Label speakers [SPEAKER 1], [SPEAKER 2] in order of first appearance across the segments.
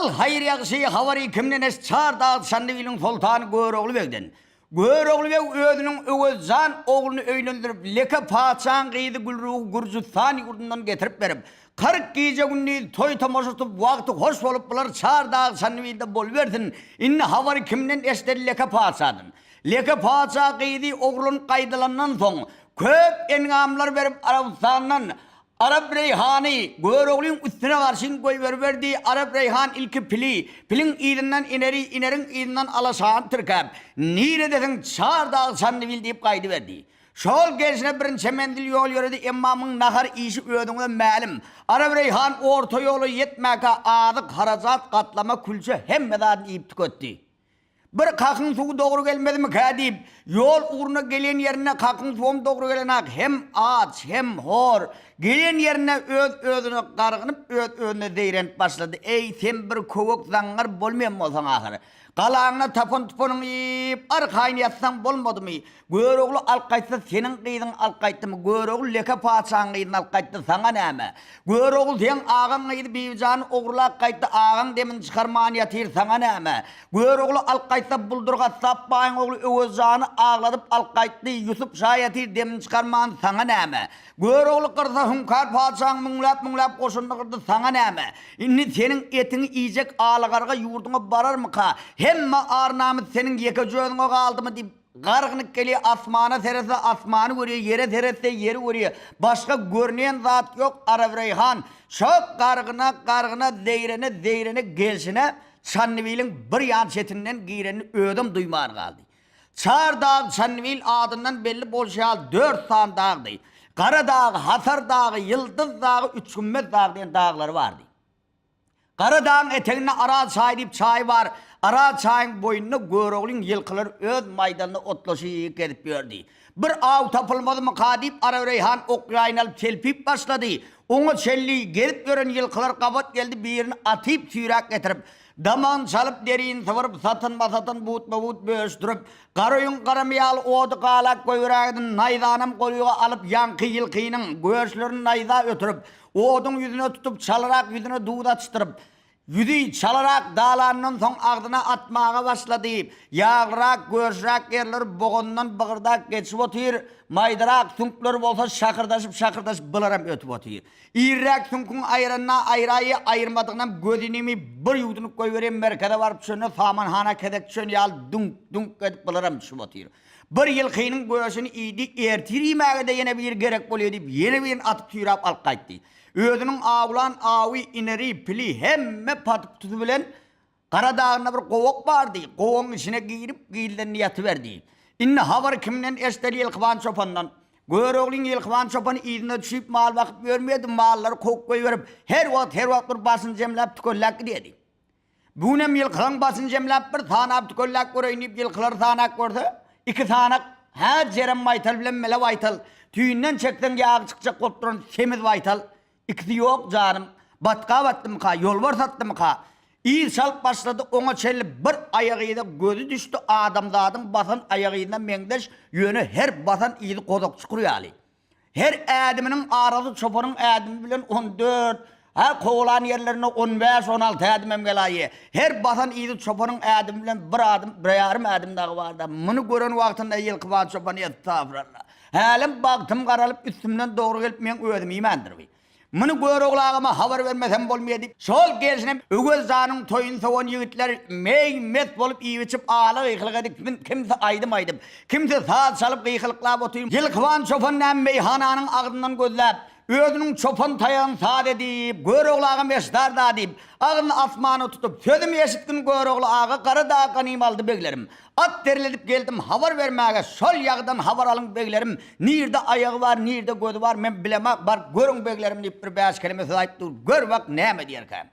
[SPEAKER 1] Al haýyr-ýagşy habary kimden eşit Çar dag Çandybiliň soltany Görogly begden. Görogly beg özüniň Öwez jan ogluny öýlendirip, Leke patyşaň gyzy Gülruhy Gürjüstan ýurdundan getirip berip, 40 gije-gündiz toý-tomaşa tutup, wagty hoş bolup bular Çar dag Çandybilde bolubersin, indi habary kimden eşideli Leke patyşadan. Leke patyşa gyzy ogurlanyp gaýdylandan soň, köp engamlar berip Arabystandan Arap Reýhany Göroglyň üstüne garşyn goýberiberdi, Arap Reýhan ilki pili, piliň yzyndan ineri, ineriň yzyndan alaşany tirkäp, Niredesiň, Çar dag Çandybil diýip gaýdyberdi. Şol gelşine birnçe menzil ýol ýöredi, emma muň nahar iýşi özüňize mälim. Arap Reýhan orta ýola ýetmäkä azyk, harajat, gatlama, külçe hemme zadyny iýip tüketdi. Bir kakyň suwy dogry gelmezmikä diýip, ýol ugruna gelen ýerinde kakyň suwam dogry gelenak, hem aç, hem hor. Gelen ýerinde öz-özüne gargynyp, öz-özüne zeýrenip başlady, Eý, sen bir köwek zaňňar bolmaýan bolsaň ahyr. Galaňda tapan-tupanyňy iýip, arkaýyn ýatsaň bolmadymy? Görogly alyp gaýtsa, seniň gyzyňy alyp gaýtdymy? Görogly Leke patyşaň gyzyny alyp gaýtdy, saňa näme? Görogly seň agaň gyzy Bibijany ogurlap gaýtdy, agaň demini çykarman ýatyr, saňa näme? Görogly alyp gaýtsa, Buldur gassap baýyň ogly Öwezjany agladyp alyp gaýtdy, Ýusup şa ýatyr, demini çykarman, saňa näme? Görogly gyrsa, Hüňkar patyşaň müňläp-müňläp goşunyny gyrdy, saňa näme? Indi seniň etiňi iýjek alagarga ýurduňa bararmyka? Hemme ar-namys seniň ýekeje özüňe galdymy diýip, gargynyp gelýär, asmana seretse, asmany görýär, ýere seretse, ýeri görýär. Başga görünýän zat ýok, Arabreýhan şo gargyna, gargyna, zeýrene, zeýrene gelşine Çandybiliň bir ýan çetinden girenini özem duýman galdy. Çar dag Çandybil adyndan belli bolşy ýaly dört sany dagdy. Gara dag, Hasar dagy, Ýyldyz dagy, Üçgümmez dagy diýen daglary bardy. Gara dagyň eteginde Araz çaýy diýip çaý bar. Araz çaýyň boýunda Göroglyň ýylkylary öz maýdalyna otlaşyp gezip ýördi. Bir aw tapylmazmyka diýip Arareýhan ok-ýaýyny alyp telpip başlady. Oňa çenli gezip ýören ýylkylar gabat geldi, birini atyp süýräp getirip, damagyny çalyp, derini sybyryp, satynma-satyn, butma-but böşdürip, Garaöýüň garamy ýaly ody galap goýberägedin, naýzanam golyga alyp, ýaňky ýylkynyň göşlerini naýza ötürip, oduň ýüzüne tutup, çalarak ýüzüne duz açdyryp, ýüzi çalarak dalandan soň agzyna atmaga başlady. Ýaglyrak, göşräk ýerleri bogandan bygyrdak geçip otyr, maýdarak süňkleri bolsa şakyrdaşyp-şakyrdaşyp bularam ötüp otyr. Irräk süňküň aýranyna aýraýy, aýyrmadygynam gözüni bir ýuwdunyp goýberýär, merkeze baryp düşende samanhana kezek düşen ýaly düňk-düňk edip bularam düşüp otyr. Bir ýylkynyň göşüni iýdi, ertir iýmäge-de ýene biri gerek bolýar diýip, ýene birini atyp süýräp alyp gaýtdy. Özüniň awlan awy, ineri, pili, hemme paty-putusy bilen Gara dagynda bir gowak bardy, gowagyň içine girip, gizlendi ýatyberdi. Indi habary kimden eşideli Ýylkyban çopandan. Göroglyň Ýylkyban çopany yzyna düşüp mal bakyp ýörmeýärdi, mallary kowup goýberip, her wagt, her wagt bir başyny jemläp tükelläp gidýärdi. Bu günem ýylkylaryň başyny jemläp bir sanap tükelläp göreýin diýip ýylkylary sanap görse, iki sanak, hä jerem baýtal bilen mele baýtal, tüýünden çekseň ýagy çykjak bolup duran semiz baýtal, Ikisi ýok janym. Batga batdymyka, ýolbars atdymyka? Yz çalyp başlady, oňa çenli bir aýagyza gözi düşdi, adamzadyň basan aýagyzyna meňzeş, ýöne her basan yzy gozak çukur ýaly. Her ädiminiň arasy çopanyň ädimi bilen on dört, hä, kowalan ýerlerinde on bäş, on alty ädimem gelaýýa. Her basan yzy çopanyň ädimi bilen bir adym, bir ýarym ädim dagy bar-da. Muny gören wagtynda Ýylkyban çopan estagfuralla. Hälem bagtym garalyp üstümden dogry gelip meň özüm iýmändir bi. Muny Görogly agama habar bermesem bolmaýa diýip, şol gelşine Öwez janyň toýuny sowan ýigitler meý-mes bolup iýip-içip ala gykylyk edip, kimsi aýdym aýdyp, kimsi saz çalyp gykylyklap otyr. Ýylkyban çopan näme meýhananyň agzyndan gözläp, özüniň çopan taýagyny saz edip, Görogly agam eşdar-da diýip, agzyny asmana tutup, Sözümi eşitgin Görogly aga, gara dag ganym aldy beglerim. At derledip geldim habar bermäge, şol ýagydan habar alyň beglerim, nirde aýagy bar, nirde gözi bar, men bilemok, baryp görüň beglerim diýip bir bäş keleme söz aýdyp dur, gör bak näme diýerkä.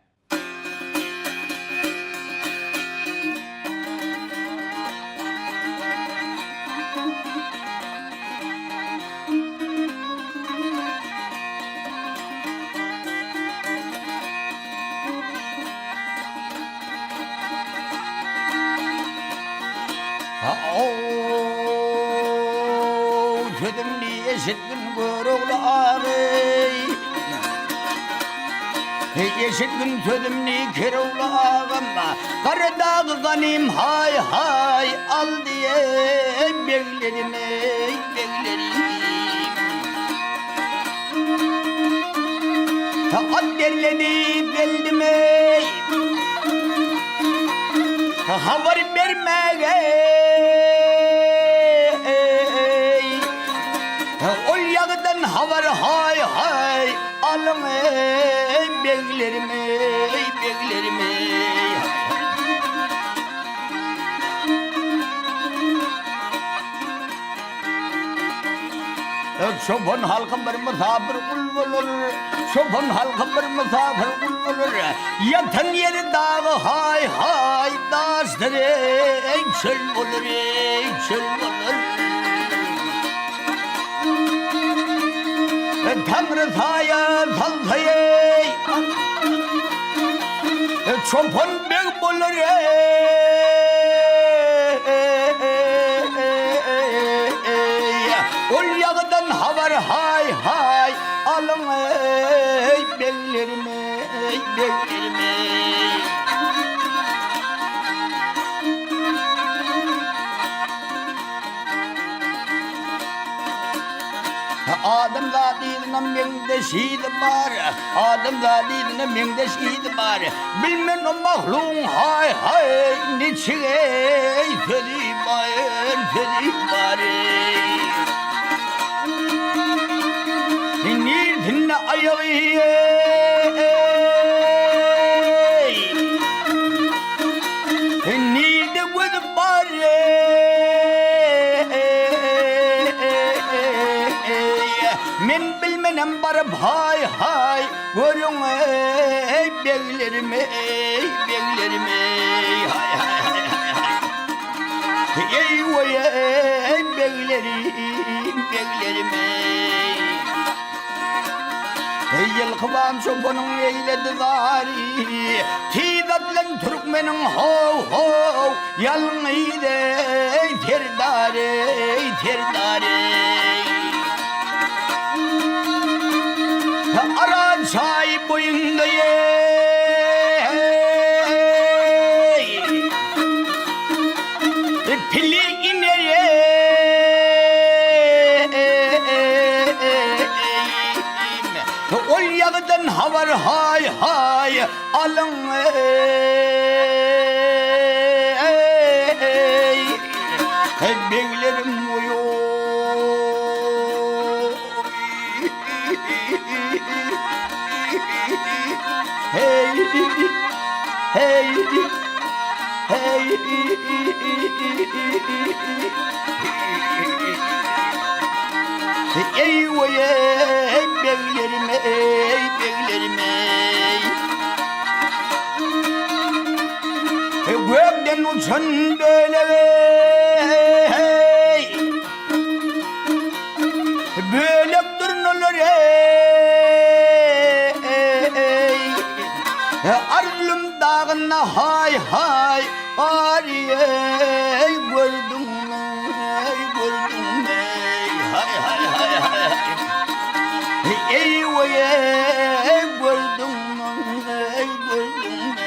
[SPEAKER 1] Sözümni eşitgin Görogly agy. Eşitgin sözümni Kerewli agam, Gara dagy ganym haý haý aldy eý beglerim eý beglerim. At derledi geldim eý. Habar bermäge eý. Ol ýagdan habar haý haý alyň eý beglerim eý beglerim eý. Çopan halky bir mysapyr gul bolar, Çopan halky bir mysapyr gul bolar. Ýatan ýeri dagy haý haý daşdyr eý çöl bolar eý çöl bolar. Taňry saýa salsa eý Çopan beg bolar eý. Ol ýagydan habar haý haý alyň eý beglerim eý beglerim eý. Adamzat yzyna meňzeş yzy bar, Adamzat yzyna meňzeş yzy bar. Bilmen o mahlugyň haý haý niçik eý sözi bar, sözi bar eý. Nirsinde aýagy eý. Nirde gözi bar eý. Men bilmenem baryp haý haý Görüň eý beglerim eý beglerim eý haý haý haý haý haý Eý oý eý beglerim beglerim eý Eý ýylkyban çopanyň eýledi zary Tiz atlan türkmeniň how how ýalňyz eý serdar eý serdar eý Aran çaý boýunda eý Pili iner eý Ol ýagdan habar haý haý alyň eý Beglerim oý Hey hey hey Ey oy ey beglerim ey beglerim ey Gökden uçan bölek ey Bölek durnalar ey Arlym dagynda haý haý Ary ey gördüňmi ey gördüňmi ey Haý haý haý haý haý Ey oý ey gördüňmi ey gördüňmi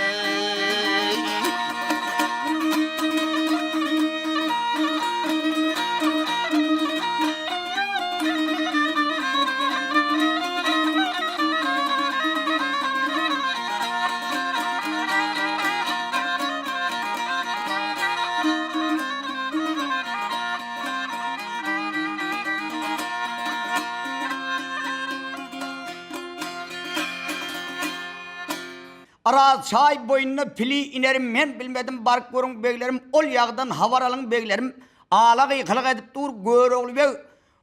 [SPEAKER 1] Araz çaý boýunda pili inerim men bilmedim baryp görüň beglerim ol ýagdan habar alyň beglerim ala gykylyk edip dur Görogly beg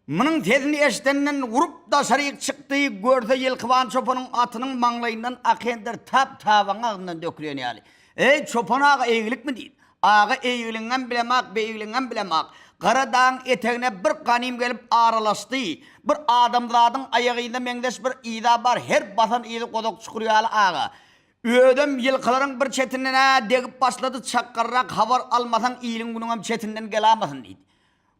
[SPEAKER 1] munuň sesini eşidenden urup daşaryk çykdy görse Ýylkyban çopanyň atynyň maňlaýyndan akender tap tabagyň agzyndan dökülen ýaly eý çopan aga eýgilikmi diýdi aga eýgiligiňem bilemak beýgiligiňem bilemak gara dagyň etegine bir ganym gelip aralaşdy bir adamzadyň aýak yzyna meňzeş bir yza bar her basan yzy gozak çukur ýaly aga Özem ýylkylaryň bir çetinden-ä degip başlady, çakgarrak habar almasaň iliň-günüňem çetinden gelamasyn diýdi.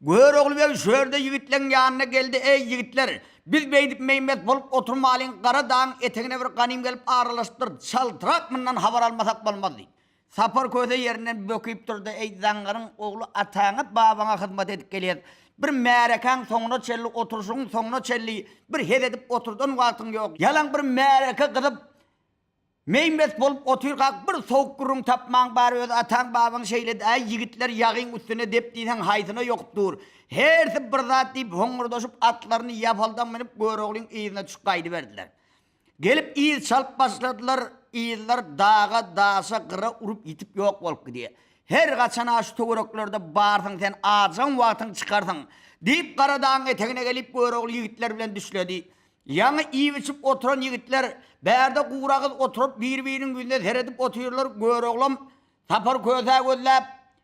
[SPEAKER 1] Görogly beg şu ýerde ýigitleň ýanyna geldi, Eý, ýigitler, biz beýdip meý-mes bolup oturmalyň, gara dagyň etegine bir ganym gelip aralaşypdyr, çaltrak mundan habar almasak bolmaz diýip. Sapar köse ýerinden böküp turdy, Eý, zaňňaryň ogly, ataňa, babaňa hyzmat edip gelýäs. Bir märekäň soňuna çenli, oturyşygyň soňuna çenli bir hez edip oturdan wagtyň ýok. Ýalaň bir märeke gyzyp, Meý-mes bolup otyrkak bir sowuk gürrüň tapmaň bar öz ataň babaň şeýledi-äý ýigitler ýagyň üstüne dep diýseň haýsyna ýokup dur. Hersi bir zat diýip hoňňurdaşyp atlaryny ýapaldan münüp Göroglyň yzyna düşüp gaýdyberdiler. Gelip yz çalyp başladylar, yzlar daga, daşa, gyra urup ýitip ýok bolup gidýär. Her gaçan-a şu töwereklerde barsyň sen ajygan wagtyň çykarsyň, diýip gara dagyň etegine gelip Görogly ýigitler bilen düşledi. Ýaňy iýip-içip oturan ýigitler bärde guragyz oturyp bir-biriniň ýüzüne seredip otyrlar, Göroglam Sapar Kösä gözläp,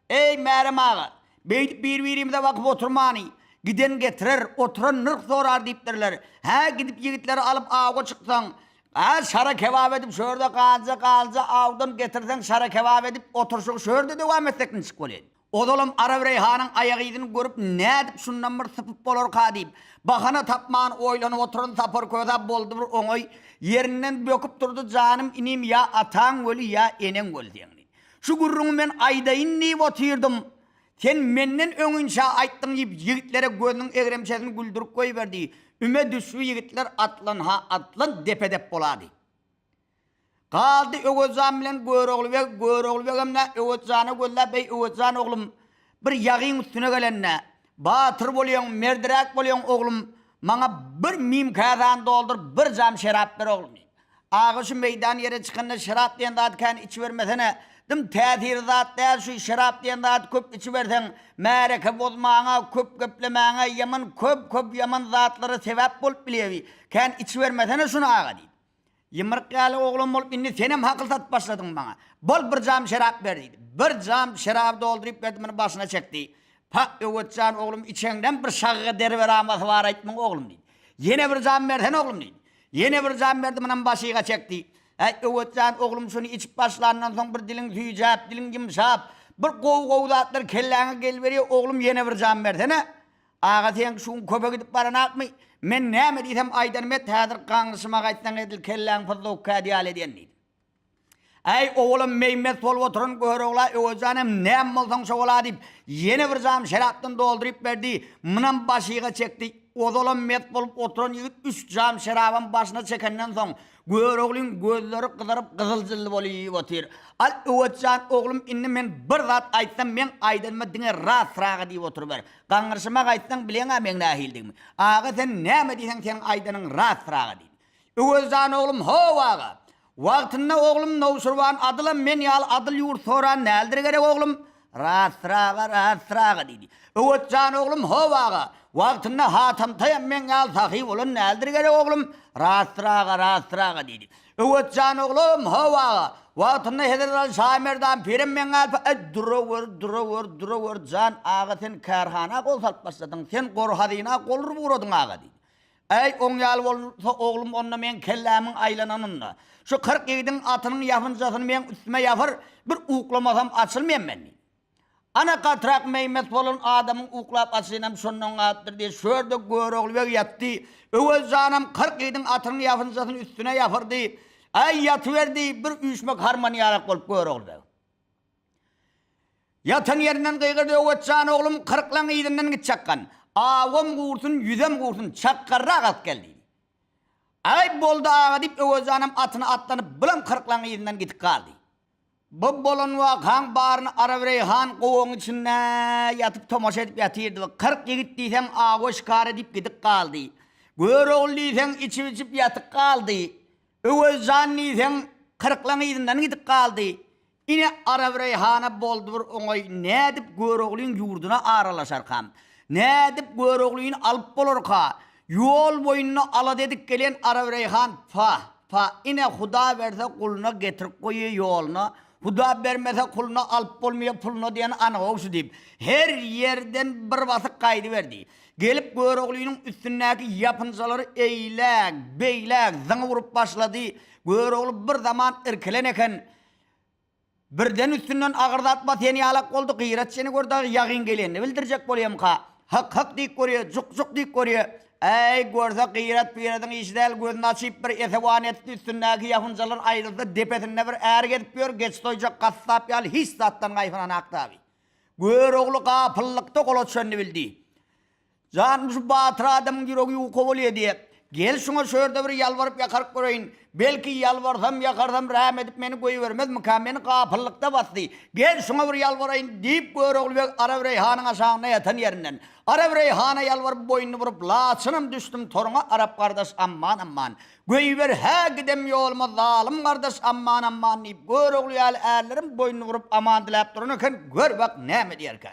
[SPEAKER 1] Eý, Märem aga, beýdip bir-birimize bakyp oturmany, giden getirer, oturan nyrh sorar diýipdirler. Hä, gidip ýigitleri alyp awga çyksaň, hä, şara kebap edip şu ýerde galja galja awdan getirseň şara kebap edip oturyşygy şu ýerde dowam etsek niçik bolýa? Ozalam Arabreýhanyň aýak yzyny görüp nädip şundan bir sypyp bolarka diýip, bahana tapman oýlanyp oturan Sapar Köse boldy bir oňaý ýerinden böküp turdy, Janym inim ýa ataň weli ýa eneň weli seň diýip. Şu gürrüňi men aýdaýyn diýip otyrdym. Sen menden öňinçä aýtdyň diýip ýigitlere gözüniň egremçesini güldürip goýberdi. Üme düşbi ýigitler atlan-ha atlan depe-dep bolady. Galdy Öwezjan bilen Görogly beg, Görogly begem nä Öwezjana gözläp, Eý, Öwezjan oglum, bir ýagyň üstüne gelende, batyr bolýaň, merdiräk bolýaň, oglum, maňa bir mim käsäni dolduryp, bir jam şerap ber, oglum diýdi. Aga şu meýdan ýere çykanda şerap diýen zady kän içibermesene, dym täsiri zat däl şu şerap diýen zady köp içiberseň, märeke bozmaňa, köp geplemäňe, ýaman köp-köp ýaman zatlara sebäp bolup bilýär, kän içibermesene şuny aga diýdi. Ýumruk ýaly oglan bolup indi senem hakyl satyp başladyň maňa. Bol bir jam şerap ber diýdi. Bir jam şeraby dolduryp berdi muny başyna çekdi. Pa Öwezjan oglum içeňden bir şagga derweramasy bar aýtmyň oglum diýdi. Ýene bir jam bersene oglum diýdi. Ýene bir jam berdi munam başyga çekdi. Äý Öwezjan oglum şuny içip başlandan soň bir diliň süýjäp, diliň ýumşap, bir gowy-gowy zatlar kelläňe geliberýär oglum ýene bir jam bersene. Aga seň şuň köpe gidip baranakmy? Men näme diýsem aýdanym et, häzir gaňryşyma gaýtsaň edil kelläň pyzlawuk kädi ýaly edýän diýdi. Äý, owalam meý-mes bolup oturan Görogla Öwezjan hem näme bolsaň şo bola diýip, ýene bir jam şerapdan dolduryp berdi, munam başyga çekdi. Ozalam mes bolup oturan ýigit üç jam şerabam başyna çekenden soň, Göroglyň gözleri gyzaryp gyzyl-jylly bolýyp otyr. Al, Öwezjan oglum, indi men bir zat aýtsam, meň aýdanyma diňe ras-raga diýip oturyber. Gaňryşyma gaýtsaň bileň-ä meň nähilidigimi. Aga sen näme diýseň seň aýdanyň ras-raga diýdi. Öwezjan oglum, how aga! Wagtynda oglum Nowşirwan adylam men ýaly adyl ýurt soran däldir gerek oglum? Ras-raga, ras-raga diýdi. Öwezjan oglum, how aga! Wagtynda Hatamtaýam meň ýaly sahy bolan däldir gerek oglum? Ras-raga, ras-raga diýdi. Öwezjan oglum, how aga! Wagtynda Hezret Aly Şaýmerdan pirem meň ýaly Äý, durawer, durawer, durawer, jan aga, sen kärhana gol salyp başladyň, sen gor-hazyna gol urup ugradyň aga diýdi. Äý, oň ýaly bolsa, oglum, onda meň kellämiň aýlananynda, şu 40 ýigidiň atynyň ýapynjasyny meň üstüme ýapyr, bir uklamasam açylmaýan men diýdi. Ana gatyrak meý-mes bolan adamyň uklap açylynam şondan galypdyr diýip, şu ýerde Görogly beg ýatdy. Öwez janam 40 ýigidiň atynyň ýapynjasyny üstüne ýapyrdy. Äý, ýatyberdi, bir üýşmek harman ýalak bolup Görogly beg. Ýatan ýerinden gygyrdy, Öwez jan oglum, kyrklaň yzyndan git çakgan. Awam gursun, ýüzem gursun, çakgarrak alyp gel diýdi. Äý, boldy aga diýip, Öwez janam atyna atlanyp, bulam kyrklaň yzyndan gidip galdy. Bu bolan wakaň baryny Arabreýhan gowagyň içinde ýatyp tomaşa edip ýatyrdy. 40 ýigit diýseň awa şikara diýip gidip galdy. Görogly diýseň içip-içip ýatyp galdy. Öwezjan diýseň kyrklaň yzyndan gidip galdy. Ine Arabreýhana boldy bir oňaý nädip Göroglyň ýurduna aralaşarkam? Nädip Göroglyny alyp bolarka? Ýol boýunda alada edip gelen Arabreýhan pah, pah, ine Huda berse guluna getirip goýýa ýoluna, Huda bermese kuluna alyp bolmaýa puluna diýen anygow şu diýip, her ýerden bir basyk gaýdyberdi. Gelip Göroglynyň üstündäki ýapynjalary eýläk, beýläk zyňyp urup başlady. Görogly bir zaman irkilen eken. Birden üstünden agyr zat basýan ýalak boldy, Gyrat seni gör dagy ýagyn gelenini bildirjek bolýamyka? Hyk hyk diýip görýär, juk juk diýip görýär. Äý, görse gyrat-pyradyň işi däl, gözüni açyp bir esewan etdi, üstündäki ýapynjalar aýrylsa depesinde bir är gezip ýör, geçi soýjak gassap ýaly hiç zatdan gaýgynanak dagy. Görogly gapyllykda gola düşenini bildi. Janym şu batyr adamyň ýüregi ýuka bolýa diýe. Gel şuňa şu ýerde bir ýalbaryp ýakaryp göreýin. Belki ýalbarsam ýakarsam rähm edip meni goýbermezmika, meni gapyllykda basdy. Gel şuňa bir ýalbaraýyn diýip Görogly beg Arap Reýhanyň aşagynda ýatan ýerinden. Arap Reýhana ýalbaryp boýnuny burup Laçynym düşdüm toruňa Arap gardaş amman amman. Goýber hä gidem ýoluma zalym gardaş amman amman diýip Görogly ýaly ärlerim boýnuny burup aman diläp duran eken gör bak näme diýerkä.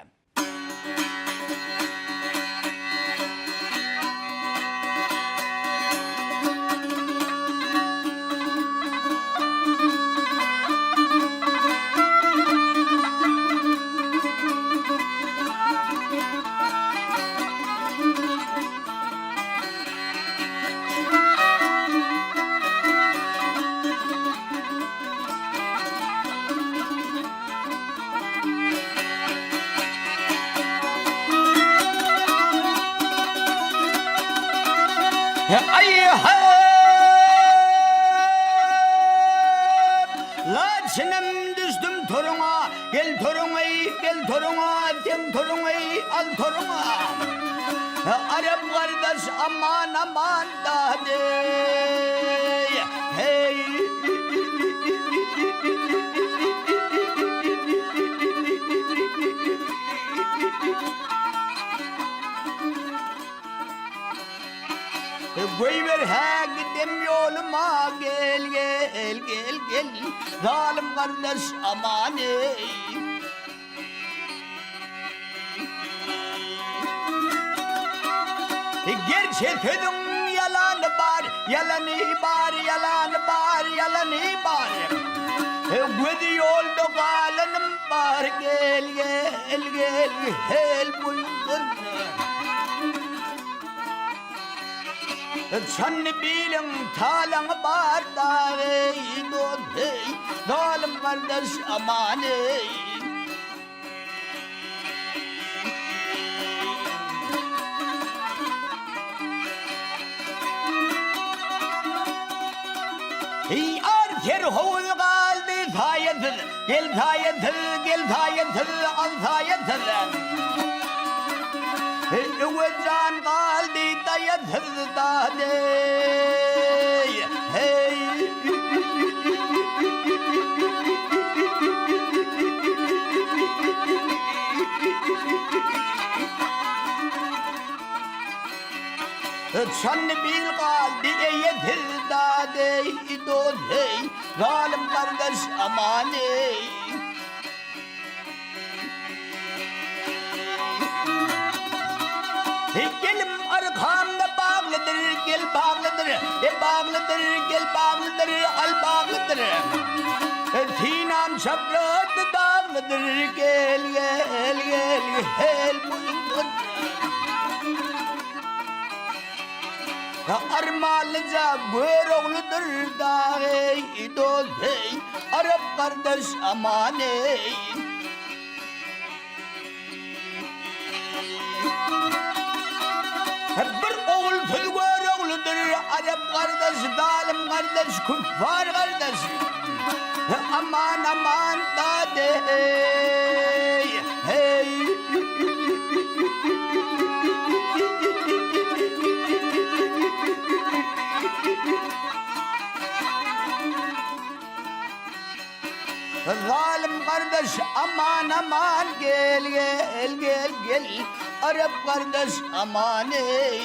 [SPEAKER 1] Laçynym düşdüm toruňa, gel toruňa-eý, gel toruňa, sen toruňa-eý, al toruňa. Arap gardaş aman aman dady-eý, heý. Goýber hä gidem ýoluma gel gel gel gel zalym gardaş aman eý. Gerçi sözüň ýalany bar, ýalany bar, ýalany bar, ýalany bar. Gözi ýolda galanym bar, gel, gel, gel, gel boýundan. Çanny biliň talaňy bar dagy, dost, heý, zalym gardaş aman eý. Eý, ar serhowuz galdy saýasyz, Gel saýasyz, gel saýasyz, al saýasyz. Eý, Öwez jan galdy daýasyz, dadeý, heý. Çanny bil galdy eýesiz dadeý dost heý zalym gardaş aman eý. Gelim arkamda baglydyr, gel baglydyr, e baglydyr, gel baglydyr, al baglydyr. Synam çapraz daglydyr, gel, gel, gel, gel boýundan. Armanlyja Görogludyr dagy, dost heý, Arap gardaş aman eý. Bir ogulsyz Görogludyr, Arap gardaş, zalym gardaş, küffar gardaş. Aman aman dade eý, heý. Zalym gardaş aman aman gel gel gel gel Arap gardaş aman eý.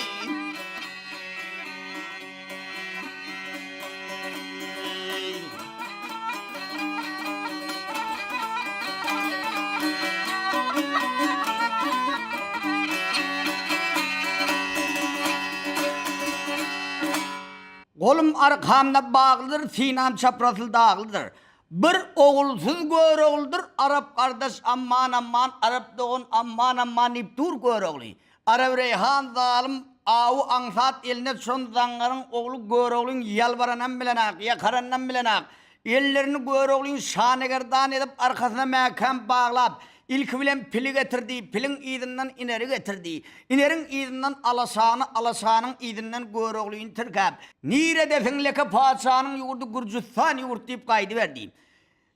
[SPEAKER 1] Golum arkamda baglydyr, synam çaprasyl daglydyr. Bir ogulsyz Göroglydyr, Arap gardaş amman amman, Arap dogan amman amman diýip dur Görogly. Arap Reýhan zalym awy aňsat eline düşen zaňňaryň ogly Göroglyň ýalbaranam bilenak, ýakaranam bilenak. Ellerini Göroglyň şanegerdan edip arkasyna mäkäm baglap. Ilki bilen pili getirdi, piliň yzyndan ineri getirdi. Ineriň yzyndan alaşany, alaşanyň yzyndan Göroglyny tirkäp, Niredesiň leke patyşanyň ýurdy Gürjüstan ýurt diýip gaýdyberdi.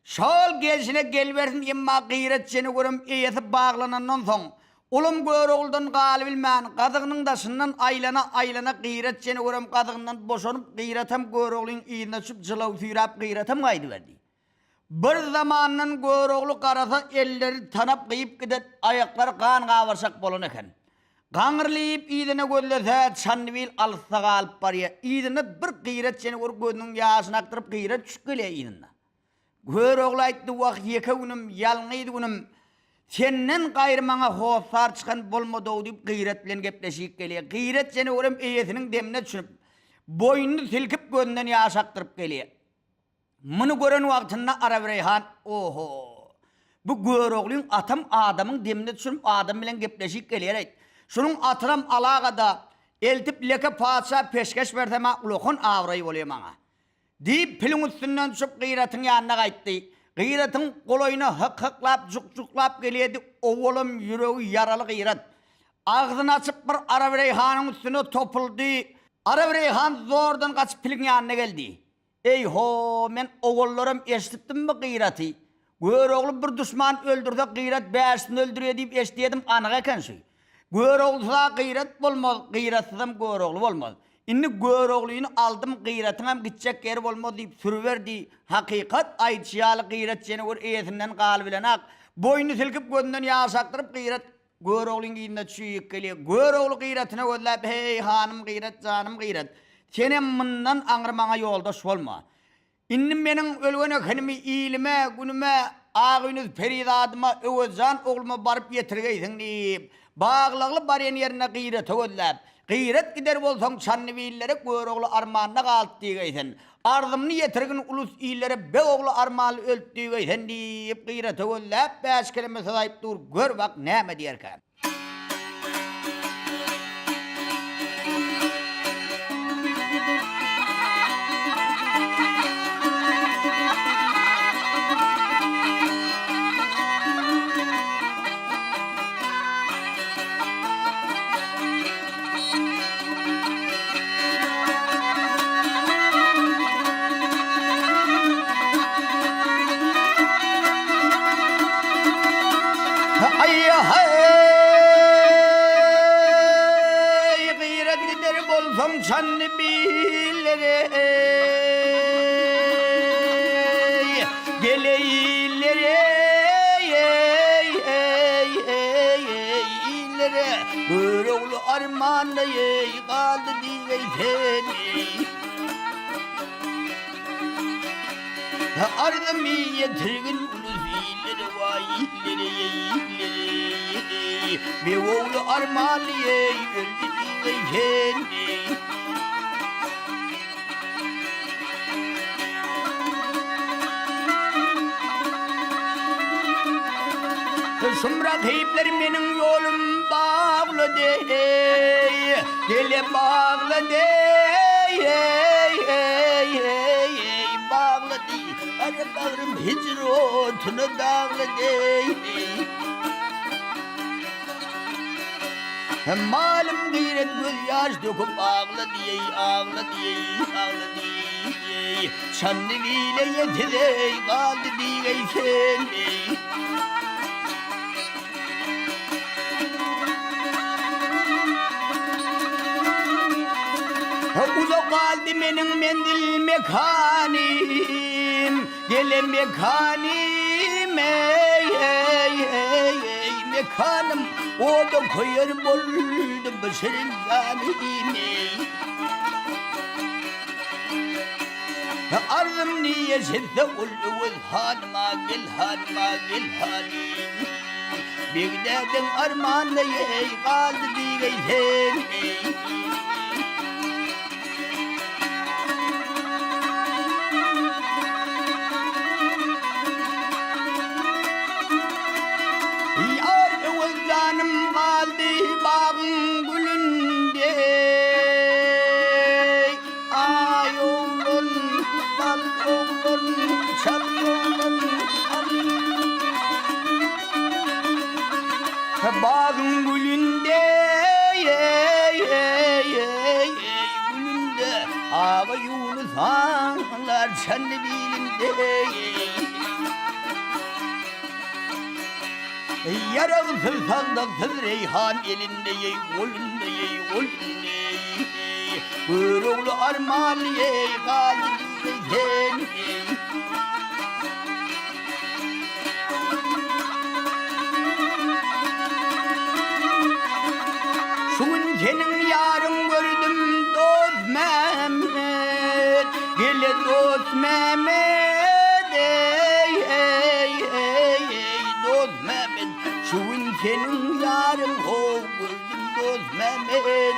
[SPEAKER 1] Şol gelşine gelibersin emma Gyrat jenewürem eýesi baglanandan soň, olam Görogludan galybilmän, gazygynyň daşyndan aýlana-aýlana Gyrat jenewürem gazygyndan boşanyp, Gyratam Göroglyň yzyna düşüp jylaw süýräp Gyratam gaýdyberdi. Bir zamandan Görogly garasa elleri tanap gyýyp giden, aýaklary gan gabarçak bolan eken. Gaňrylyp yzyna gözlese, Çandybil alysda galyp barýar. Yzynda bir Gyrat jenewür gözüniň ýaşyny akdyryp Gyrat düşüp gelýär yzynda. Görogly aýtdy, Wah, ýeke günüm, ýalňyz günüm, senden gaýry maňa hossar çykan bolmady-ow diýip, Gyrat bilen gepleşip gelýär. Gyrat jenewürem eýesiniň demine düşünip, boýnuny silkip gözünden ýaş akdyryp gelýär. Muny gören wagtynda Arabreýhan, Oho, bu Göroglyň atam adamyň demine düşünip adam bilen gepleşip gelýär-eýt. Şunuň atynam alaga-da, eltip leke patyşa peşgeş bersem-ä ulakan abraý bolýa maňa. Diýip, piliň üstünden düşüp, Gyratyň ýanyna gaýtdy. Gyratyň golaýyna hyk-hyklap, juk-juklap gelýärdi, owalam ýüregi ýaraly Gyrat. Agzyny açyp bir Arabreýhanyň üstüne topuldy. Arabreýhan zordan gaçyp piliň ýanyna geldi. Eý-ho, men owallaram eşidipdimmi Gyraty? Görogly bir duşman öldürse, Gyrat bäşisini öldürýär diýip eşidýärdim, anyk eken şu. Göroglusyz-a Gyrat bolmaz, Gyratsyzam Görogly bolmaz. Indi Göroglyny aldym, Gyratyňam gitjek ýeri bolmaz diýip sürüberdi. Hakykat aýdyşy ýaly Gyrat jenewür eýesinden galybilenak. Boýnuny silkip gözünden ýaş akdyryp Gyrat Göroglyň yzyna çüýük gelýär. Görogly Gyratyna gözläp, Heý, hanym Gyrat, janym Gyrat, senem mundan aňry maňa ýoldaş bolma. Indi meniň ölgen ekenimi ilime, günüme, Agynüz perizadyma, Öwezjan ogluma baryp ýetirgeýsiň diýip, baglagly barýan ýerinde Gyrata gözläp, Gyrat gider bolsaň Çandybillere Görogly armanda galyp diýgeýsen. Arzymny ýetirgin ulus illere beg ogly armanly ölt diýgeýsen diýip, Gyrata gözläp, bäş keleme söz aýyp dur, gör bak näme diýerkä. Aý-haý, gyrat gider bolsaň Çandybillere, geleýlere, illere, Görogly armanda galdy diýgeý seni. Arzym ýetirgin ulus illere waý illere illere Beg ogly armanly eý öldi diýgeý seni. Şum rakyplar meniň ýolum baglady eý, Gele baglady eý, eý, eý, eý, baglady, Gara bagrym hijr otuna daglady eý. Malym gyrat göz ýaş döküp aglady eý, aglady eý, aglady eý, Çandybile ýetiz eý, galdy diýgeý sen eý. Uzak galdy meniň menzil mekanym, Gele mekanym eý, eý, eý, eý, mekanym, Oda köýer boldy bu şirin janym eý. Arzym niýe şetse ol Öwez hanyma gel hanyma gel hanym. Begdädiň armanda eý galdy diýgeý sen eý. Ýar Öwez janym galdy bagyň gülünde. Aý oglan, bal oglan, çal oglan, al. ýar Çandybilinde. Ýaragsyz sandyksyz reýhan elinde ýeý golunda ýeý golunda ýeý Görogly armanly ýeý galdy diýgeý sen ýeý. Şu gün seniň ýaryň gördüm dost Mehmet Gele dost Mehmet eý eý eý eý dost Mehmet Şu gün seniň ýaryň how gördüm dost Mehmet eý.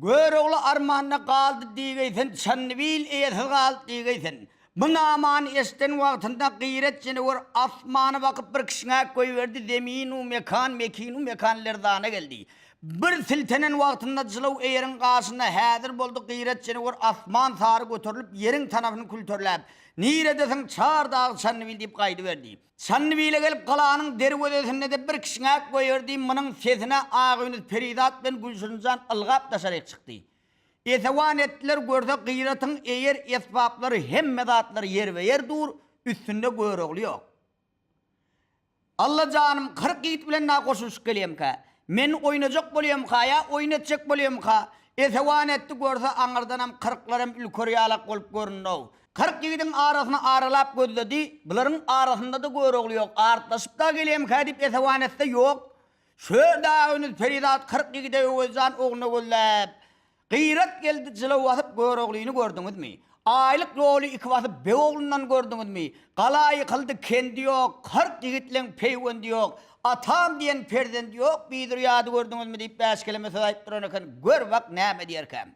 [SPEAKER 1] Görogly armanda galdy diýgeý sen, Çandybil eýesiz galdy diýgeý sen. Bu namany eşden wagtynda Gyrat jenewür asmana bakyp bir kişňäp goýberdi, zemin-u mekan, mekin-u mekan lerzana geldi. Bir siltenen wagtynda jylaw eýeriň gaşynda häzir boldy, Gyrat jenewür asman sary göterilip, ýeriň tanapyny külterläp, Niredesiň, çar dag Çandybil diýip gaýdyberdi. Çandybile gelip galanyň derwezesinde-de bir kişňäp goýberdi, munuň sesine Agynüz perizat bilen Gülşirinjan ylgap daşaryk çykdy. Esewan etdiler, görse Gyratyň eýer esbaplary hemme zatlary ýerbe-ýer dur, üstünde Görogly ýok. Alla janym, 40 ýigit bilen na goşulyşyp gelýemkä? Men oýnajak bolýamka ýa oýun etjek bolýamka? Esewan etdi, görse aňyrdanam kyrklaram ülker ýalak bolup göründi-ow. 40 ýigidiň arasyny aralap gözledi, bularyň arasynda-da Görogly ýok, artlaşyp-da gelýemkä diýip esewan etse, ýok. Şör dagynyz perizat 40 ýigide Öwezjan ogluna gözläp, Gyrat geldi jylaw basyp Göroglyny gördüňizmi? Aýlyk ýoly iki basyp beg oglundan gördüňizmi? Gala ýykyldy kendi ýok, 40 ýigitleň peýwendi ýok, atam diýen perzendi ýok bidurýady gördüňizmi diýip bäş keleme söz aýdyp duran eken, gör bak näme diýerkäm.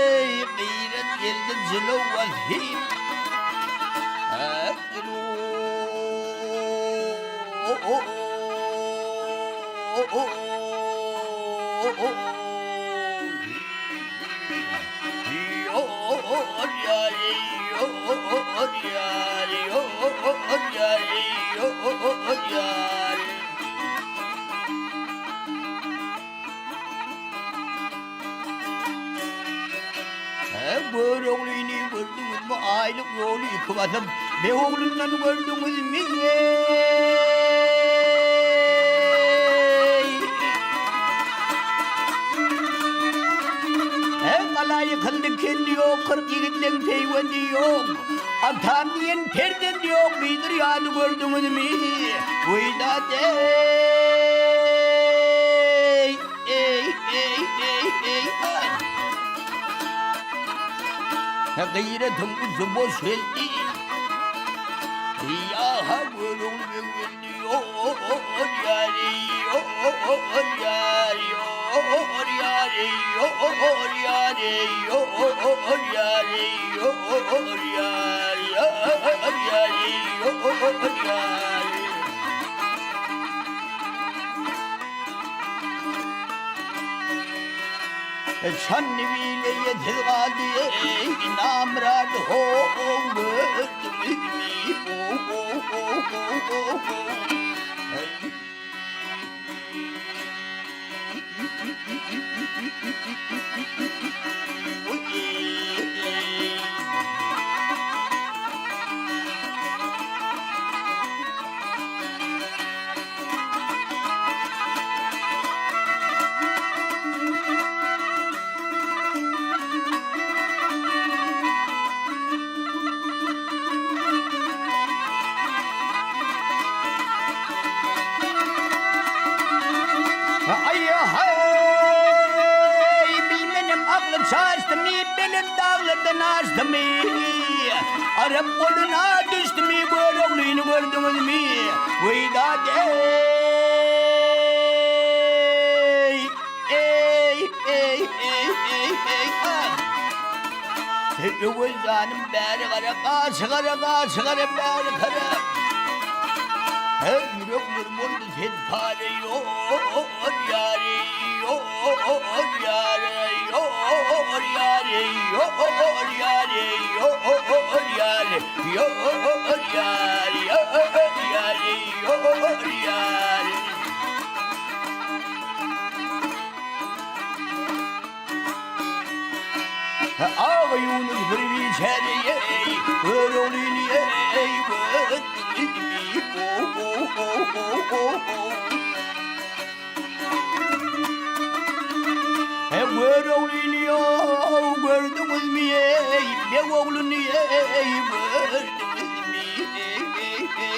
[SPEAKER 1] Eý, gyrat geldi jylaw basyp. Göroglyny gördüňizmi aýlyk ýoly iki basyp, beg oglundan gördüňizmi? Gala ýykyldy kendi ýok, 40 ýigitleň peýwendi ýok. Atam diýen perzendi ýok, bidir ýady gördüňizmi? Weýdat eý! Eý, eý, eý, eý, aý! Gyratyň uzy boş geldi. Ýa-ha Görogly beg geldi. Ýo, ýary, ýo, ýary, ýo. ýary ýor ýary ýor ýary ýor ýary ýor ýary ýor ýary. Şanly bile ýesiz galdy eý namyrat ho-ow gördüňizmi ho-ho-ho-ho-ho. Aý-haý, bilmenem aklym çaşdymy, belent daglardan aşdymy, Arap goluna düşdümi, Göroglyny gördüňizmi, Weý-dat eý, eý, eý, eý, eý, eý, aý. Öwez janym bäri gara, gaşy gara, gaşy gara, bäri gara. Her ýürek mür boldy sen pare ýor ýary, ýor ýary, ýor ýary, ýor ýary, ýor ýary, ýor ýary, ýor ýary, ýor ýary. Aga Ýunus bir biçäre eý, Göroglyny eý, gördüňizmi, ho-ho-ho-ho-ho. He Göroglyny ýow, gördüňizmi eý, beg ogluny eý, gördüňizmi, eý-eý-eý-eý.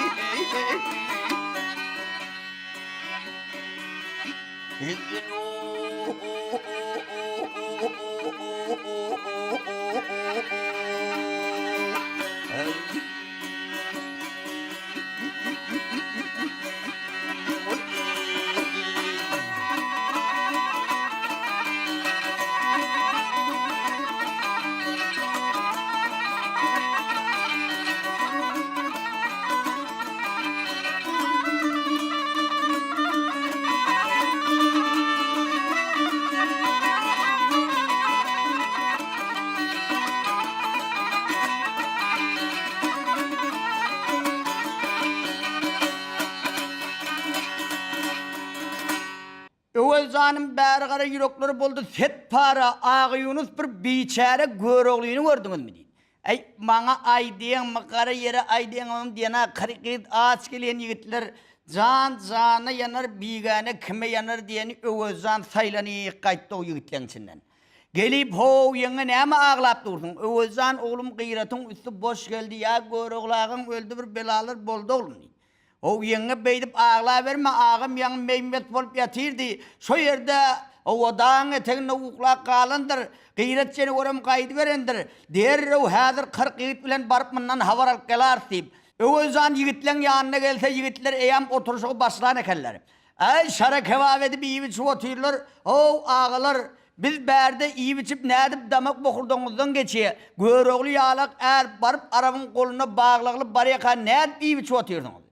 [SPEAKER 1] Öwez janym bäri gara ýürekleri boldy set para Agaýunus bir biçäre Göroglyny gördüňizmi diýdi. Äý, maňa aýdýaňmy, gara ýere aýdýaňmam diýen-ä kary gyz aç gelýän ýigitler Jan jana ýanar, bigäne kime ýanar diýeni Öwezjan saýlanyk gaýtdy o ýigitleň içinden. Gelip, How, ýeňňe näme aglap dursuň? Öwezjan oglum Gyratyň üsti boş geldi, ýa Görogly agaň öldi bir belalar boldy oglum diýdi. How, ýeňňe beýdip aglaberme, agam ýaňy meý-mes bolup ýatyrdy. Şo ýerde, hawa, dagyň eteginde uklap galandyr. Gyrat seni görem gaýdyberendir. Derrew häzir 40 ýigit bilen baryp mundan habar alyp gelaris diýip, Öwezjan ýigitleň ýanyna gelse, ýigitler eýýäm oturyşygy başlan ekenler. Äý, şara kebap edip iýip-içip otyrlar. How, agalar, biz bärde iýip-içip nädip damak bokurdagyňyzdan geçýä? Görogly ýalak är baryp arabyň goluna baglagly barýaka nädip iýip-içip otyrsyňyz?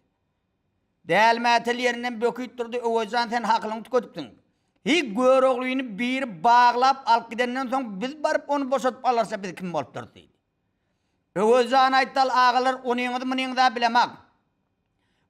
[SPEAKER 1] Dälmätel ýerinden böküp durdy, Öwezjan sen hakylyňy tükedipsiň. Hiý, Göroglyny biri baglap alyp gidenden soň biz baryp ony boşadyp alarsa biz kim bolup durus diýdi. Öwezjan aýtdy, Al agalar, onyňyzy-munyňyz-a bilemak.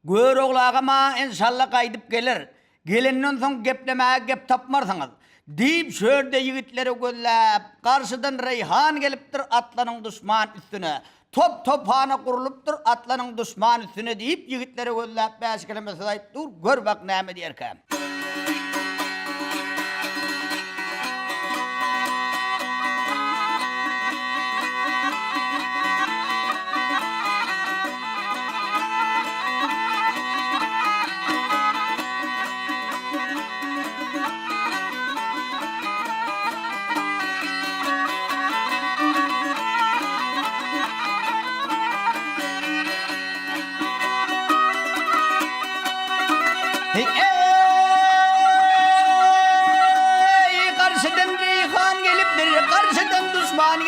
[SPEAKER 1] Görogly agam-a enşalla gaýdyp geler. Gelenden soň geplemäge gep tapmarsyňyz. Diýip, şu ýerde ýigitleri gözläp, garşydan Reýhan gelipdir, atlanyň duşman üstüne. Top-tophana gurlupdyr, atlanyň duşman üstüne diýip, ýigitleri gözläp bäş keleme söz aýdyp dur, gör bak näme diýerkä.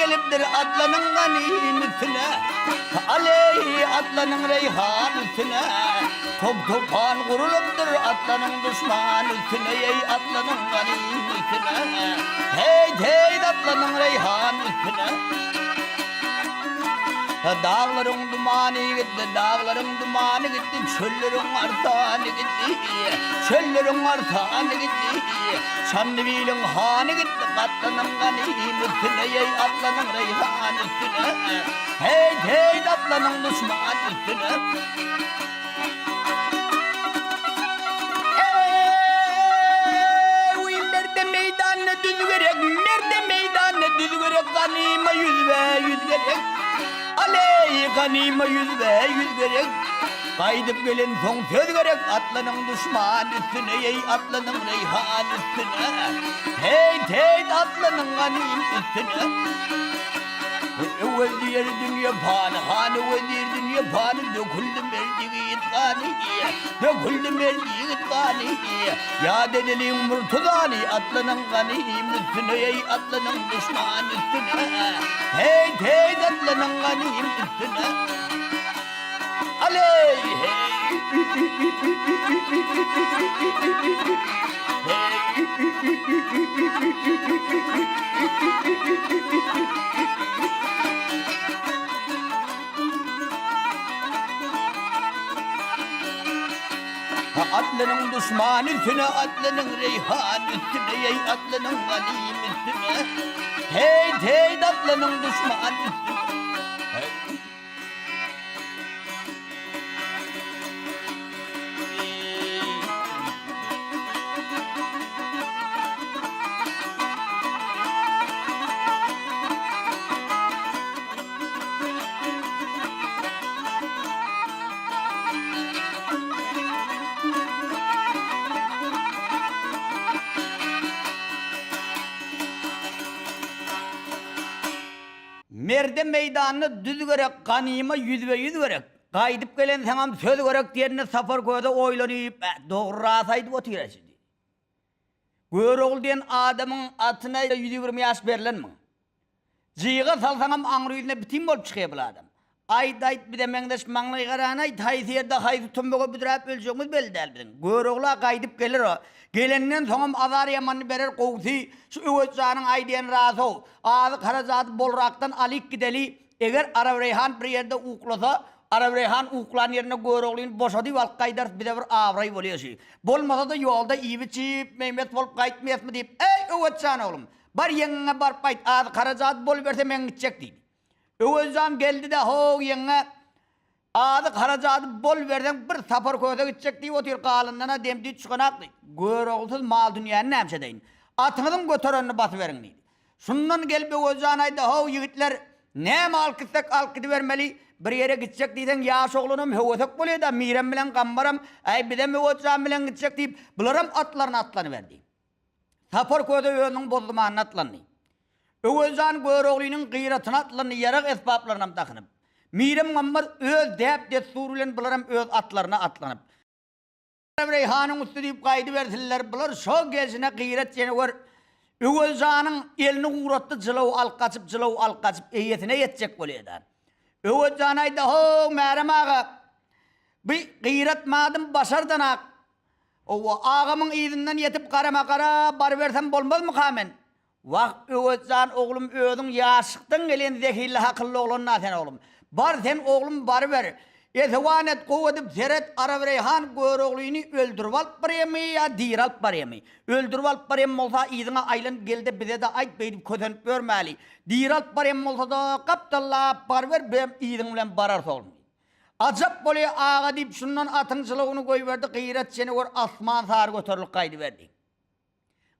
[SPEAKER 1] gelipdir atlanyň ganym üstüne. Aleý, atlanyň reýhan üstüne. Top-topan gurulypdyr atlanyň duşman üstüne, eý, atlanyň ganym üstüne. Heýt-heýt, atlanyň reýhan üstüne. Daglaryň dumany gitdi, daglaryň dumany gitdi, çölleriň arsany gitdi, çölleriň arsany gitdi. Çandybiliň hany gitdi, gatlanyň ganym üstüne, eý, atlanyň reýhan üstüne. Heýt, heýt, atlanyň duşman üstüne. Eý, merde meýdanda düz gerek, merde meýdanda düz gerek, ganyma ýüzbe-ýüz gerek. Aleý, ganyma ýüzbe-ýüz gerek. Gaýdyp gelensoň söz gerek, atlanyň duşman üstüne, eý, atlanyň reýhan üstüne. Heýt, heýt, atlanyň ganym üstüne. Öwez diýer dünýe pany, han Öwez diýer dünýe pany, döküldi mert ýigit gany, döküldi mert ýigit gany. Ýat edeliň Murtuzany, atlanyň ganym üstüne, eý, atlanyň duşman üstüne, heýt, heýt, atlanyň ganym üstüne. Aleý, heý! Atlynyň duşman üstüne, atlynyň reýhan üstüne, eý, atlynyň ganym üstüne. Heýt, heýt, atlynyň duşman üstüne. Merde meýdanda düz gerek, ganyma ýüzbe-ýüz gerek. Gaýdyp gelensoňam söz gerek diýenine Sapar köze oýlanyp, Bä, dogry ras aýdyp otyr-a şi diýdi. Görogly diýen adamyň atyna 120 ýaş berlenmiň? Jyga salsaňam aňry ýüzüne bitin bolup çykýar bul adam. Aýt, aýt, bize meňzeş maňlaý garany aýt, haýsy ýerde haýsy tumbaga büdräp öljegimiz belli däl biziň. Görogly-a gaýdyp geler o. Gelenden soňam azar ýamanyny berer, gowusy, şu Öwez janyň aýdýany ras-ow. Azyk-harajady bolrakdan alyk gideli, eger Arabreýhan bir ýerde uklasa, Arabreýhan uklan ýerinde Göroglyny boşadyp alyp gaýdarys, bize bir abraý bolýa şü. Bolmasa-da ýolda iýip-içip, meý-mes bolup gaýtmaýasmy diýip, Eý, Öwez jan oglum, bar ýeňňeňe baryp aýt, azyk-harajady boluberse men gitjek diýdi. Öwezjan geldi-de, How, ýeňňe, azyk-harajady bol berseň, bir sapar köse gitjek diýip otyr, galyndan-a dem-düýt çykanak diýdi. Göroglusyz mal-dünýäni nämişe edeýin? Atyňyzyň göterenini basyberiň diýdi. Şundan gelip Öwezjan aýtdy, How, ýigitler, näme alyp gitsek, alyp gidibermeli. Bir ýere gitjek diýseň, ýaş oglanam höwesek bolýa-da, Mirem bilen Gambaram, Äý, bizem Öwezjan bilen gitjek diýip, bularam atlaryna atlanyberdi. Sapar köse özüniň bozdumanyna atlandy. Öwezjan Göroglynyň gyratyna atlandy, ýarag-esbaplarynam dakynyp. Mirem Gammar öz däp-dessury bilen bularam öz atlaryna atlanyp. Reýhanyň üsti diýip gaýdybersinler, bular şo gelşine gyrat ýene gör. Öwezjanyň elini guratdy, jylaw alyp gaçyp, jylaw alyp gaçyp, eýesine ýetjek bolýar-da. Öwezjan aýtdy, How, Märem aga, bi gyrat madym başardanak. Owa, agamyň yzyndan ýetip garama-gara barybersem bolmazmyka men? Wah, Öwez jan oglum, özüň ýaşlykdan gelen zehinli hakylly oglan-da sen oglum. Bar sen oglum baryber. Esewan et, gowy edip seret, Arabreýhan Göroglyny öldürip alyp barýamy ýa diri alyp barýamy? Öldürip alyp barýan bolsa yzyňa aýlanyp gel-de bize-de aýt, beýdip kösenip ýörmäli. Diri alyp barýan bolsa-da gapdallap baryber, bizem yzyň bilen bararys oglum. Ajap bolýa aga diýip şundan atyň jylawyny goýberdi Gyrat jenewür asman sary göterilip gaýdyberdi.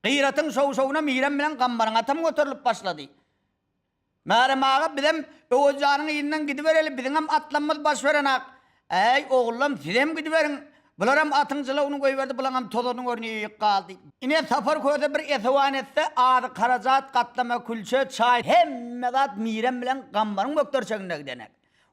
[SPEAKER 1] Gyratyň şow-şowuna Mirem bilen Gambaryň atam göterilip başlady. Märem aga bizem Öwezjanyň yzyndan gidibereli biziňem atlamyz baş berenak. Äý ogullam sizem gidiberiň. Bularam atyň jylawyny goýberdi bulaňam tozanyň örňi galdy. Ine Sapar köse bir esewan etse azyk-harajat gatlama külçe çaý hemme zat Mirem bilen Gambaryň bökderçeginde gidenek.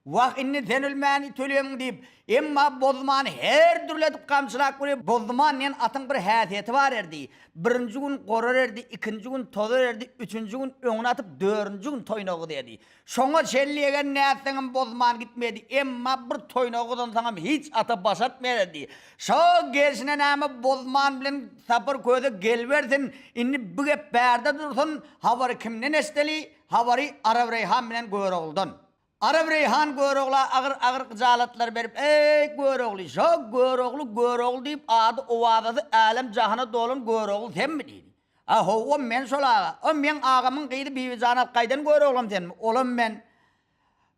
[SPEAKER 1] Wah, indi sen ölmän it ölýämiň diýip, emma Bozumany her dürli edip gamçylap görýär. Bozuman diýen atyň bir häsiýeti bar erdi. Birinji gün gorar erdi, ikinji gün tozar erdi, üçünji gün öňüne atyp, dördünji gün toýuna gyzardy. Şoňa çenli eger nätseňem bozman gitmedi, emma bir toýnagy gyzansaňam hiç ata baş atmaýardy. Şo gelşine näme bozman bilen Sapar köze gelibersin, indi bu gep bärde dursun, habary kimden eşdeli, habary Arabreýhan bilen Görogludan. Arabreýhan Görogla agyr-agyr gyjalatlar berip, Eý, Görogly, şo Görogly, Görogly diýip ady-owazasy älem-jahana dolan Görogly senmi? diýdi. A howwa men şol aga. O meň agamyň gyzy Bibijany alyp gaýdan Göroglam senmi? Olam men.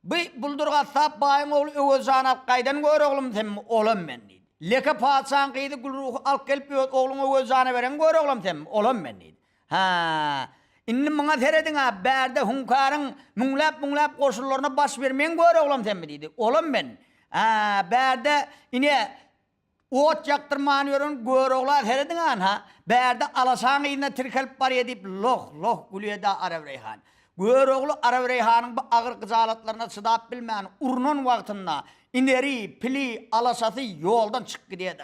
[SPEAKER 1] Bi Buldur gassap baýyň ogly Öwezjany alyp gaýdan Göroglum senmi? Olam men diýdi. Leke patyşaň gyzy Gülruhy alyp gelip öz ogluň Öwezjana beren Göroglam senmi? Olam men diýdi. Hä. Indi muňa serediň-ä, bärde Hüňkaryň müňläp-müňläp goşunlaryna baş bermeň Göroglam senmi? diýdi. Olam men. Hä, bärde ine Ot ýakdyrman ýören Görogla serediň anha, bärde alaşaň yzyna tirkelip barýa diýip loh-loh gülýedi Arabreýhan. Görogly Arabreýhanyň bu agyr gyjalatlaryna çydap bilmän, urnan wagtynda ineri, pili, alaşasy ýoldan çykyp gidýedi.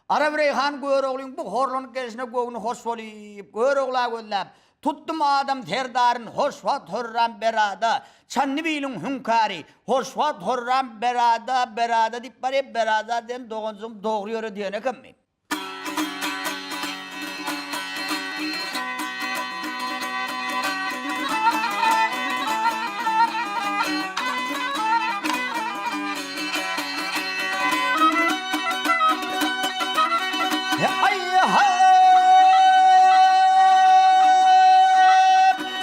[SPEAKER 1] Arabreýhan Göroglyň bu horlanyp gelşine göwni hoş bolyp, Görogla gözläp, Tutdum adam serdaryn hoşwagt hörram berada, Çandybiliň hüňkary, hoşwagt hörram berada, berada diýip barýa, berada diýen doganjygym dogry ýöre diýen ekenmi?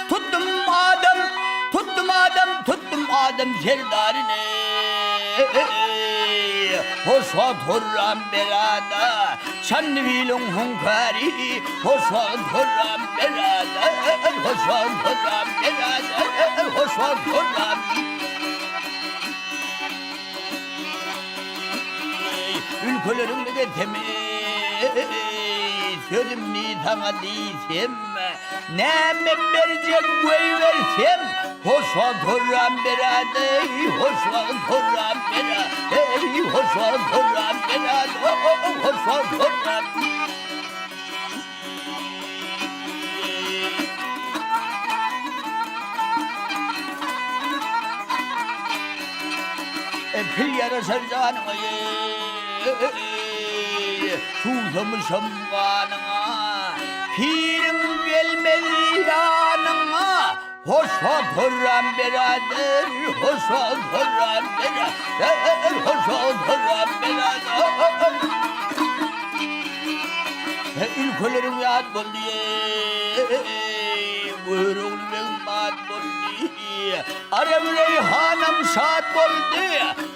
[SPEAKER 1] Tutdum adam, tutdum adam, tutdum adam serdaryny. Hoş wagt hurram berada, Çandybiliň hüňkary. Hoş wagt hurram berada, hoş wagt hurram berada, hoş wagt hurram. Ülkeleriňde gezsem, Sözümni saňa diýsem, Näme berjek goýbersem, Hoş wagt hurram berada, Hoş wagt hurram berada, Hoş wagt hurram berada, Hoş wagt hurram. Pil ýaraşar janyňa Suwsamyşam ganyňa Piriň gelmez ýanyňa Hoş wagt hurram berader Hoş wagt hurram berader Hoş wagt hurram berader Ülkeleriň ýat boldy, Görogly begiň bat boldy, Arabreý hanam şat boldy,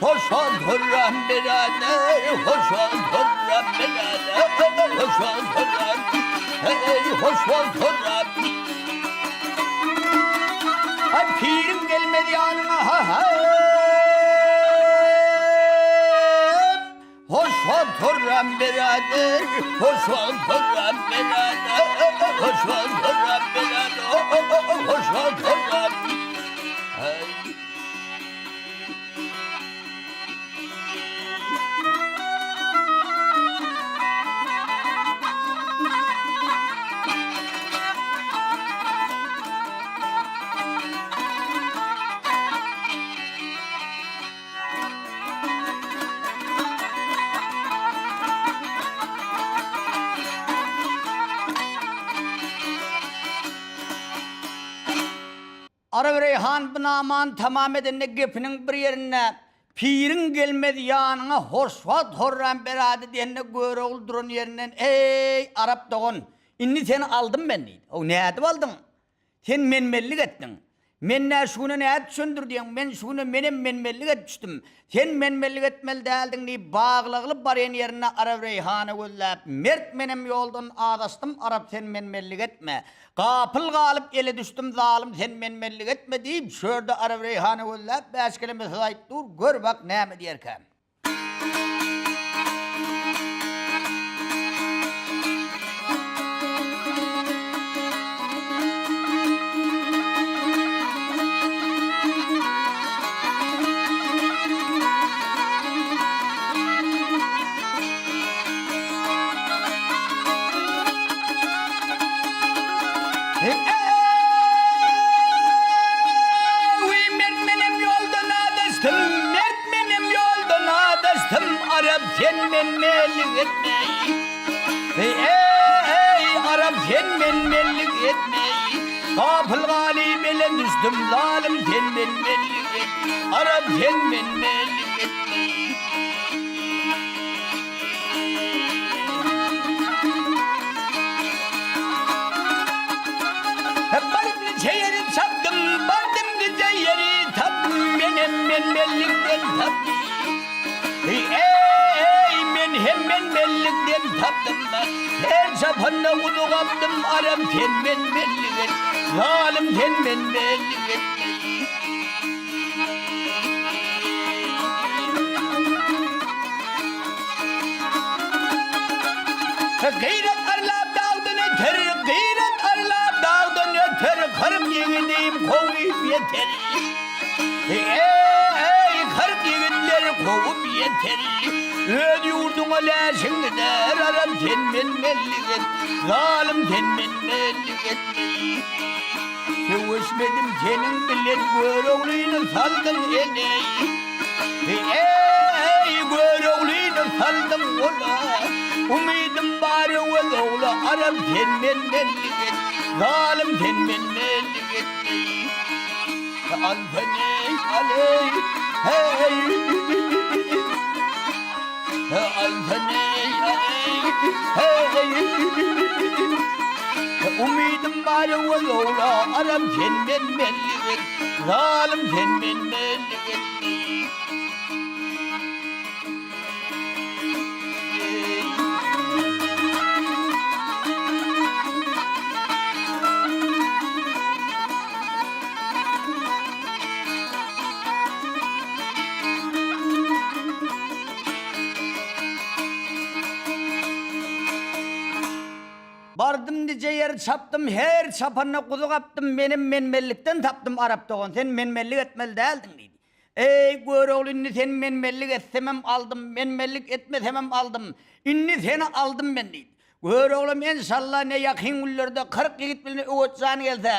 [SPEAKER 1] Hoşal hurram berader, Hoşal hurram berader, Hoşal hurram, Hey, hoşal hurram. Ay piriň gelmez ýanyňa, ha ha. Hoş wagt hurram berader, hoş wagt hurram berader, hoş wagt hurram berader, hoş wagt hurram. Arabreýhan bu namany tamam edende gepiniň bir ýerinde Piriň gelmez ýanyňa hoşwagt horram berady diýende Görogly duran ýerinden Eý, arap dogan, indi seni aldym men diýdi. Ow, nädip aldyň? Sen menmenlik etdiň. Men-ä şu güne nädip düşendir diýeň, men şu güne menem menmenlik edip düşdüm. Sen menmenlik etmeli däldiň diýip, baglagly barýan ýerinde Arabreýhana gözläp, Mert menem ýoldan azaşdym, Arap sen menmenlik etme. Gapyl galyp ele düşdüm, zalym sen menmenlik etme diýip, şu ýerde Arabreýhana gözläp, bäş keleme söz aýdyp dur, gör bak näme diýerkäm. sen men-menlik etme. Eý, Arap sen men-menlik etme. Gapyl galyp ele düşdüm zalym sen men-menlik et. Arap sen men-menlik etme. Baryp niçe ýeri çapdym, bardym nice ýeri tapdym, menem men-menlikden tapdym. Eý, men hem men-menlikden tapdym, her çapanda guzy gapdym, aram sen men-menlik et, zalym sen men-menlik et. Gyrat arlap dagdan öter, gyrat arlap dagdan öter, 40 ýigidim kowup ýeter. Eý, 40 ýigitler kowup ýeter. Öz ýurduňa läşiň gider, aram sen men-menlik et, zalym sen men-menlik et. Söweşmedim seniň bilen Göroglyny saldyň ele. Eý, Göroglyny saldyň gola. Umydym bar Öwez ogla, Aram sen men-menlik et, zalym sen men-menlik et. Al seni, aleý, heý. Al seni, aleý, heý. Umydym bar Öwez ogla, Aram sen men-menlik et, zalym sen men-menlik et. Bardym nije ýer çapdym, her çapanda guzy gapdym, menem menmenlikden tapdym Arap dogan, sen menmenlik etmeli däldiň diýdi. Eý, Görogly indi sen menmenlik etsemem aldym, menmenlik etmesemem aldym, indi seni aldym men diýdi. Göroglam enşalla ne ýakyn günlerde 40 ýigit bilen Öwez jan gelse,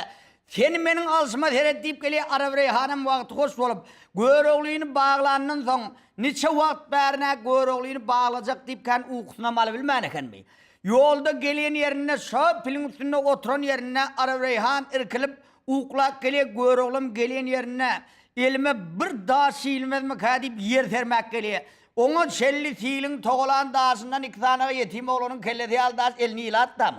[SPEAKER 1] seni meniň alşyma seret diýip gelýär Arap Reýhanam wagty hoş bolup, Göroglyny baglandan soň niçe wagt bärine Göroglyny baglajak diýip kän ukusynam alybilmän ekenmi. Ýolda gelýän ýerinde şo piliň üstünde oturan ýerinde Arabreýhan irkilip uklap gelýär, Göroglam gelýän ýerinde elime bir daş ilmezmikä diýip ýer sermäp gelýär. Oňa çenli siliň togalan daşyndan iki sanagy ýetim oglanyň kellesi ýaly daş eline ilatdam.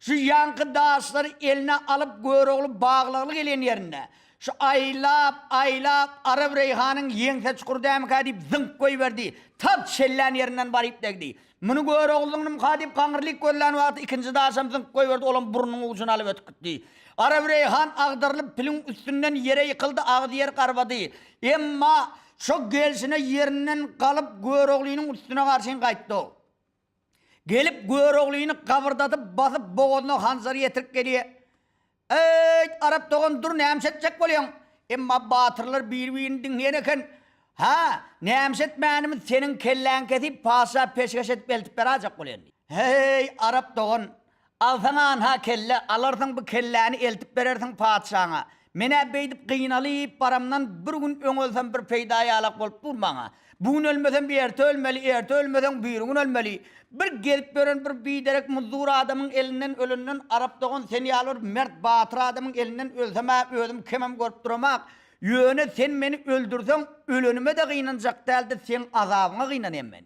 [SPEAKER 1] Şu ýaňky daşlary eline alyp Görogly baglagly gelýän ýerinde şu aýlap, aýlap Arabreýhanyň ýeňse çukur dämikä diýip zyňk goýberdi. Tap çellän ýerinden baryp degdi. Muny Göroglynyňka diýip gaňyrlyk gözlän wagty ikinji daşam zyňyp goýberdi, olam burnunyň ujuny alyp ötüp gitdi. Arabreýhan agdarylyp piliň üstünden ýere ýykyldy, agzy ýer garbady. Emma şo gelşine ýerinden galyp Göroglynyň üstüne garşyn gaýtdy. Gelip Göroglyny gabyrdadyp basyp bogazyna hanjar ýetirip gelýär. Eýt, Arap dogan, dur, nämiş etjek bolýaň? Emma batyrlar bir-birini diňleýän eken. Hä, nämiş etmänimiz seniň kelläňi kesip, patyşa peşgeş edip eltip beräýjek bolýan diýdi. Heý, Arap dogan, alsaň anha kelle, alarsyň bu kelläni eltip berersiň patyşaňa. Men-ä beýdip gynalyp baramdan bir gün öň ölsem bir peýda ýalak bolup dur maňa. Bu gün ölmesem erte ölmeli, erte ölmeseň birigün ölmeli. Bir gezip ýören bir biderek muzdur adamyň elinden ölenden Arap dogan sen ýaly bir mert batyr adamyň elinden ölsem-ä özüm kemem görüp duramak. Ýöne sen meni öldürseň ölenime-de gynanjak dälde seň azabyňa gynanýan men.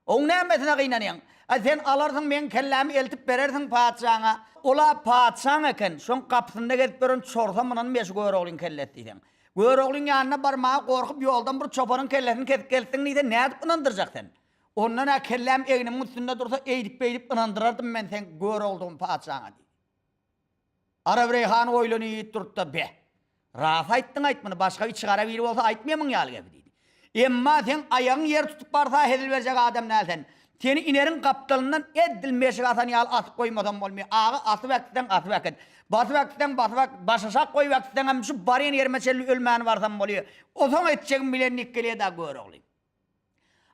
[SPEAKER 1] Oň nämesine gynanýaň? A sen alarsyň meň kellämi eltip berersiň patyşaňa. Ol-a patyşaň eken, şoň gapysynda gezip ýören çorsa mynanmy şu Göroglyň kellesi diýseň. Göroglyň ýanyna barmaga gorkup ýoldan bir çopanyň kellesini kesip gelipsiň diýse nädip ynandyrjak sen? Ondan-a kelläm egnimiň üstünde dursa eýdip-beýdip ynandyrardym men seň Göroglydygyňy patyşaňa diýdi. Arabreýhan oýlanyp durdy-da, Be, ras aýtdyň-aýt muny, başga içigara biri bolsa aýtmaýa muň ýaly gepi diýdi. Emma seň aýagyň ýer tutup barsa hezil berjek adam däl sen. Seni ineriň gapdalyndan edil meşik asan ýaly asyp goýmasam bolmaýar. Aga, asyp äkitseň, asyp äkit. Basyp äkitseň, basyp äkit. Başaşak goýup äkitseňem şu barýan ýerime çenli ölmän barsam bolýar. Osaň etjegimi bilen diýip gelýär-dä Görogly.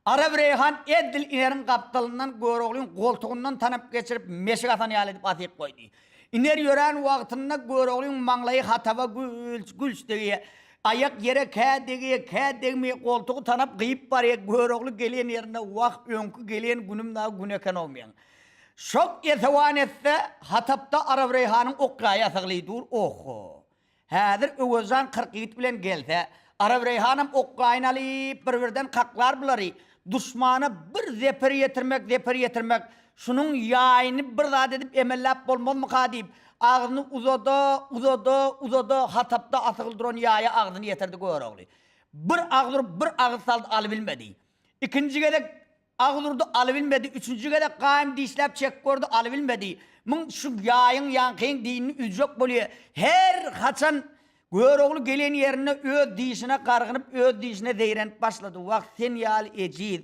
[SPEAKER 1] Arabreýhan edil ineriň gapdalyndan Göroglyň goltugyndan tanap geçirip, meşik asan ýaly edip asyp goýdy. Iner ýörän wagtynda Göroglyň maňlaýy hataba gülç-gülç degýär. Aýak ýere kä degýär, kä degmeýär, goltugy tanap gyýyp barýar. Görogly gelen ýerinde wah, öňki gelen günüm dagy gün eken-ow meň. Şok esewan etse, hatapda Arabreýhanyň ok ýaýy asygly dur, oh-ho. Häzir Öwezjan 40 ýigit bilen gelse, Arabreýhanam ok ýaýyny alyp, bir-birden kaklar bulary. Duşmana bir zeper ýetirmek, zeper ýetirmek, şunuň ýaýyny bir zat edip emelläp bolmazmyka diýip, agzyny uzada, uzada, uzada, hatapda asygly duran ýaýa agzyny ýetirdi Görogly. Bir agyz urup, bir agyz saldy, alybilmedi. Ikinji gezek Agyz urdy, alybilmedi. Üçünji gezek gaýym dişläp çekip gördi, alybilmedi. Muň şu ýaýyň ýaňkyň dinini üzjek bolýa. Her haçan Görogly gelen ýerinde öz dişine gargynyp, öz dişine zeýrenip başlady. Wah, sen ýaly ejiz,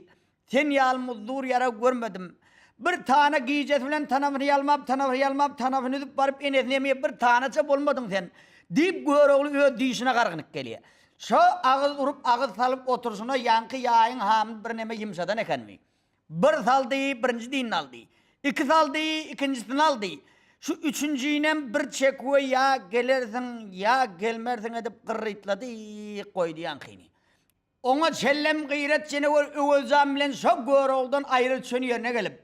[SPEAKER 1] sen ýaly muzdur ýarag görmedim. Bir tana gijesi bilen tanapyny ýalmap, tanapyny ýalmap, tanapyny üzüp baryp enesini emýär, bir tanaça bolmadyň sen. Diýip Görogly öz dişine gargynyp gelýär. Şo agyz urup, agyz salyp oturyşyna ýaňky ýaýyň hamyny birneme ýumşadan ekenmi. Bir saldy, birinji dinini aldy. Iki saldy, ikinjisini aldy. Şu üçünjinem bir çeküwe ýa gelersiň, ýa gelmersiň edip gyrrytlady goýdy ýaňkyny. Oňa çenlem Gyrat jenewer Öwezjan bilen şo Görogludan aýra düşen ýerine gelip,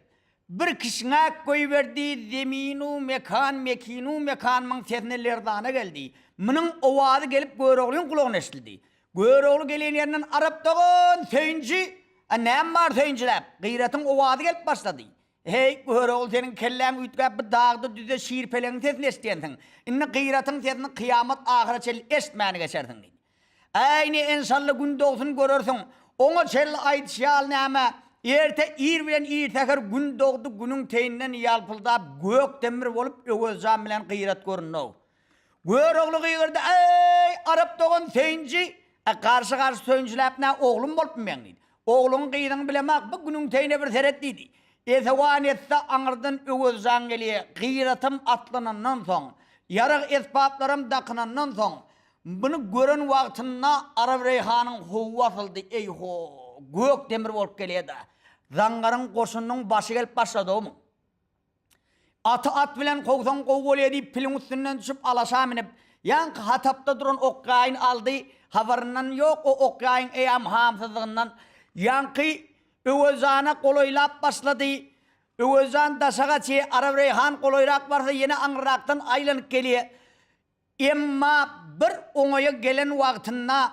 [SPEAKER 1] bir kişňäk goýberdi, zeminu mekan, mekinu mekan muň sesine lerzana geldi. Munuň owazy gelip Göroglyň gulagyna eşidildi. Görogly gelen ýerinden Arap dogan, söýünji! A näme bar söýünjiläp? Gyratyň owazy gelip başlady. Heý, Görogly seniň kelläň üýtgäp bu dagda-düzde şir-peleňiň sesini eşidýänsiň. Indi Gyratyň sesini kyýamat ahyra çenli eşitmäni geçersiň diýdi. Äýni enşalla gün dogsun görersiň. Oňa çenli aýdyşy ýaly näme, erte ir bilen ir säher gün dogdy, günüň teýinden ýalpyldap gök demir bolup Öwezjan bilen Gyrat göründi-ow. Görogly gygyrdy, Eý, arap dogan söýünji! A garşy-garşy söýünjiläp nä oglum bolupmy meň diýdi. Ogluňy gyzyňy bilemok, bu günüň teýine bir seret diýdi. Esewan etse aňyrdan Öwezjan gelýär, Gyratam atlanandan soň, ýarag-esbaplaram dakynandan soň, Muny gören wagtynda Arabreýhanyň howy basyldy, Eý-ho, gök demir bolup gelýär-dä. Zaňňaryň goşunynyň başy gelip başlady-ow muň. Aty at bilen kowsaň gowy bolýar diýip, piliň üstünden düşüp, alaşa münüp, ýaňky hatapda duran ok-ýaýyny aldy, habaryndan ýok o ok-ýaýyň eýýäm hamsyzlygyndan. Ýaňky Öwezjana golaýlap başlady. Öwezjan daşa gaçýar, Arabreýhan golaýrak barsa ýene aňryrakdan aýlanyp gelýär. Emma bir oňaýa gelen wagtynda,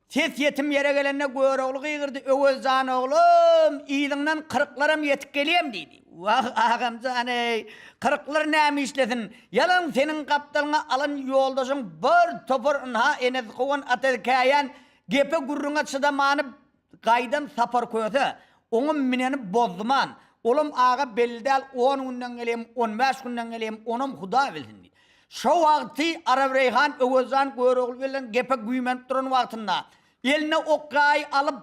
[SPEAKER 1] ses ýetim ýere gelende Görogly gygyrdy, Öwez jan oglum, yzyňdan kyrklaram ýetip gelýem diýdi. Wah, agam jan-eý, kyrklar näme işlesin, ýalan seniň gapdalyňa alan ýoldaşyň bir topar ynha enesi kowan atasy käýän gepe-gürrüňe çydamany Gaýdan Sapar Köse, oňam mineni bozduman, olam aga belli däl on günden gelýem, on bäş günden gelýem, onam Hudaý bilsin diýdi. Şo wagty Arabreýhan Öwezjan Görogly bilen gepe güýmenip duran wagtynda, eline ok-ýaýy alyp,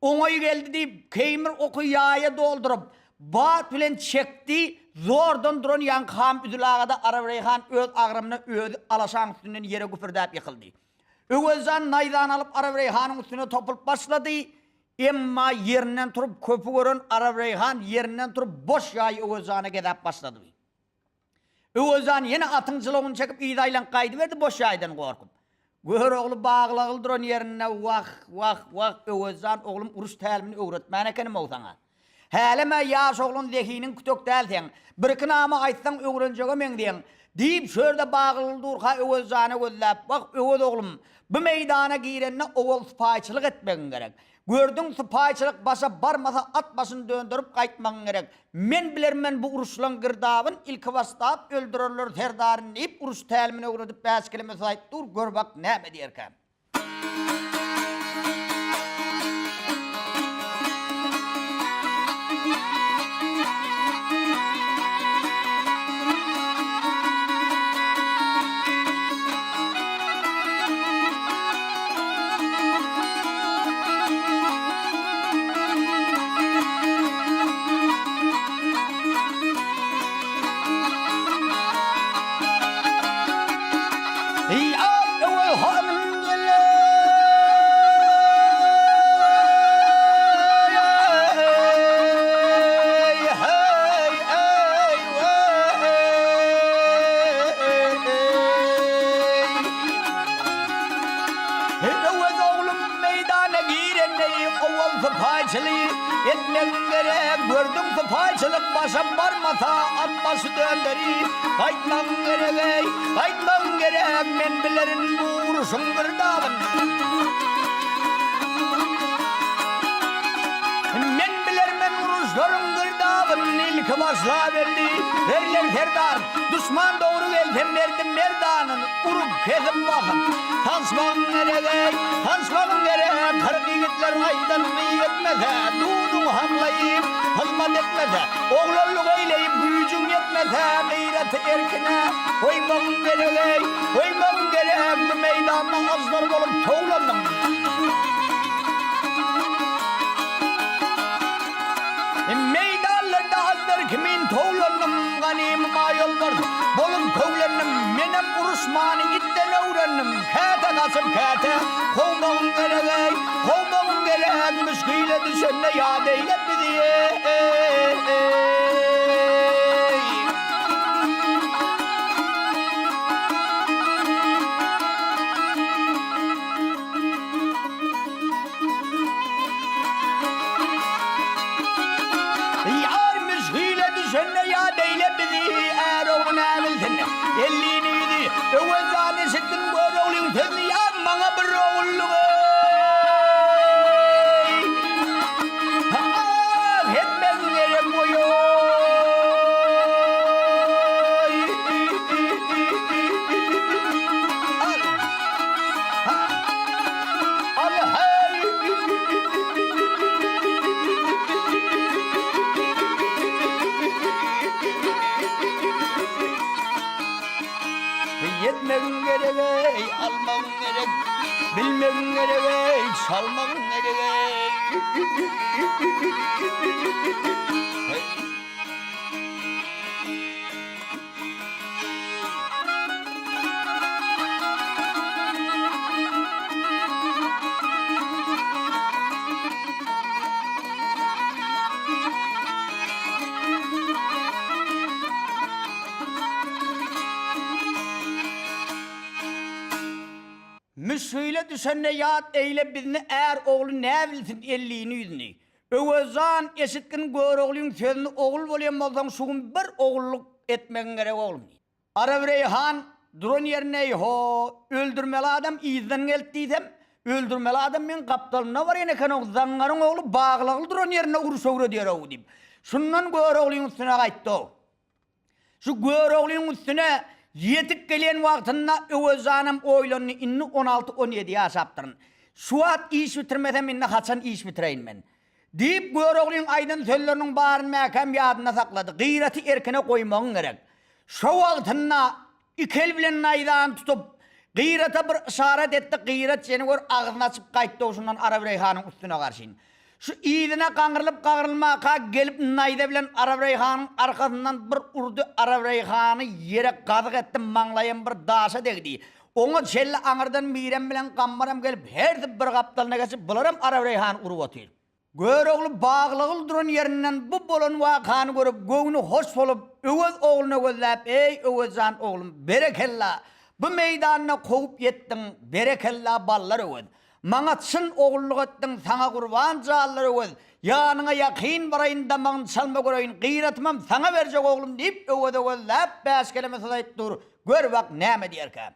[SPEAKER 1] oňaý geldi diýip, keýmir oky ýaýa dolduryp, bat bilen çekdi, zordan duran ýaňky ham üzülaga-da Arabreýhan öz agramyna özi alaşaň üstünden ýere güpürdäp ýykyldy. Öwezjan naýzany alyp Arabreýhanyň üstüne topulyp başlady. Emma ýerinden turup köpi gören Arabreýhan ýerinden turup boş ýaýy Öwezjana gezäp başlady. Öwezjan ýene atyň jylawyny çekip yza aýlanyp gaýdyberdi boş ýaýdan gorkup. Görogly baglagyly duran ýerinde wah, wah, wah Öwezjan oglum uruş tälimini öwretmän ekenim-ow saňa. Hälem-ä ýaş oglan zehiniň kütek däl seň. Birki nama aýtsaň öwrenjege meňzeýäň. Diýip, şu ýerde baglyly durka Öwez jana gözläp, Wah, Öwez oglum, bu meýdana girende owal sypaýyçylyk etmegiň gerek. Gördüň, sypaýyçylyk başa barmasa at başyny dönderip gaýtmagyň gerek. Men bilermen bu uruşlaň girdabyn, ilki başlap öldürerler serdaryny diýip, uruş tälimini öwredip bäş keleme söz aýdyp dur, gör bak näme diýerkäm. sypaýçylyk etmegiň gerek, Gördüň sypaýçylyk başa barmasa, at başy dönderi, Gaýtmagyň gerek-eý, gaýtmagyň gerek, Men bilerin bu uruşyň girdabyn. Men bilermen uruşlaryň girdabyn, Ilki başlabelli, berlen serdar, Duşman dogry gelse merdi merdanyn, Urup kesip basyp, Tanşmagyň gerek-eý, tanşmagyň gerek, 40 ýigitler aýdanyny etmese, Duduňy haklaýyp, hyzmat etmese, Oglanlyk eýleýip güýjüň ýetmese, Gyraty erkine goýmagyň gerek-eý, goýmagyň gerek, Bu meýdanda aždar bolup towlandyň. Meýdanlarda aždar kimin towlandym, Ganymyma ýolbars bolup köwlendim, Menem uruşmany itden öwrendim, Käte gaçyp, käte kowmagyň gerek-eý, Kowmagyň gerek, müşgile düşende ýat eýle bizi-eý. Ýar müşgile düşende ýat eýle bizi, Är ogly näbilsin, ellini ýüzi, Öwez jan eşitdim Göroglyň sözüni, Ýar maňa bir ogullyk eý, Ah, etmegiň gerek goýaý. Al. Ha. Al heý. Ýetmegiň gerek-eý, almagyň gerek, Bilmegiň gerek-eý, çalmagyň gerek-eý. Müşgile düşende ýat eýle bizni är ogly näbilsin ellini ýüzüni. Öwezjan eşitgin Göroglyň sözüni ogul bolýan bolsaň şu gün bir ogullyk etmegiň gerek oglum diýdi. Arabreýhan duran ýerinde eý-ho, öldürmeli adam yzdan geldi diýsem, öldürmeli adam meň gapdalymda barýan eken-ow, zaňňaryň ogly baglagly duran ýerinde uruş öwredýär-ow diýip, şundan Göroglyň üstüne gaýtdy-ow. Şu Göroglyň üstüne ýetip gelýän wagtynda Öwezjanam oýlandy, indi on alty-on ýedi ýaşapdyryn. Şu wagt iş bitirmesem indi haçan iş bitireýin men? Diýip, Göroglyň aýdan sözleriniň baryny mäkäm ýadynda saklady. Gyraty erkine goýmagyň gerek. Şo wagtynda iki el bilen naýzany tutup, Gyrata bir yşarat etdi, Gyrat jeni gör agzyny açyp gaýtdy şundan Arabreýhanyň üstüne garşyn. Şu yzyna gaňrylyp-gaňrylmaka gelip naýza bilen Arabreýhanyň arkasyndan bir urdy, Arabreýhany ýere gazyk etdi, maňlaýam bir daşa degdi. Oňa çenli aňyrdan Mirem bilen Gambaram gelip, hersi bir gapdalyna geçip, bularam Arabreýhany urup otyr. Görogly baglagyl duran ýerinden bu bolan wakany görüp, göwni hoş bolup, Öwez ogluna gözläp, Eý, Öwez jan oglum, berekella! Bu meýdanda kowup ýetdiň, berekella, ballar Öwez! Maňa çyn ogullyk etdiň, saňa gurban janlar Öwez! Ýanyňa ýakyn baraýyn, damagyny çalma göreýin, gyratymam saňa berjek oglum diýip, Öweze gözläp, bäş keleme söz aýdyp dur. Gör bak näme diýerkä.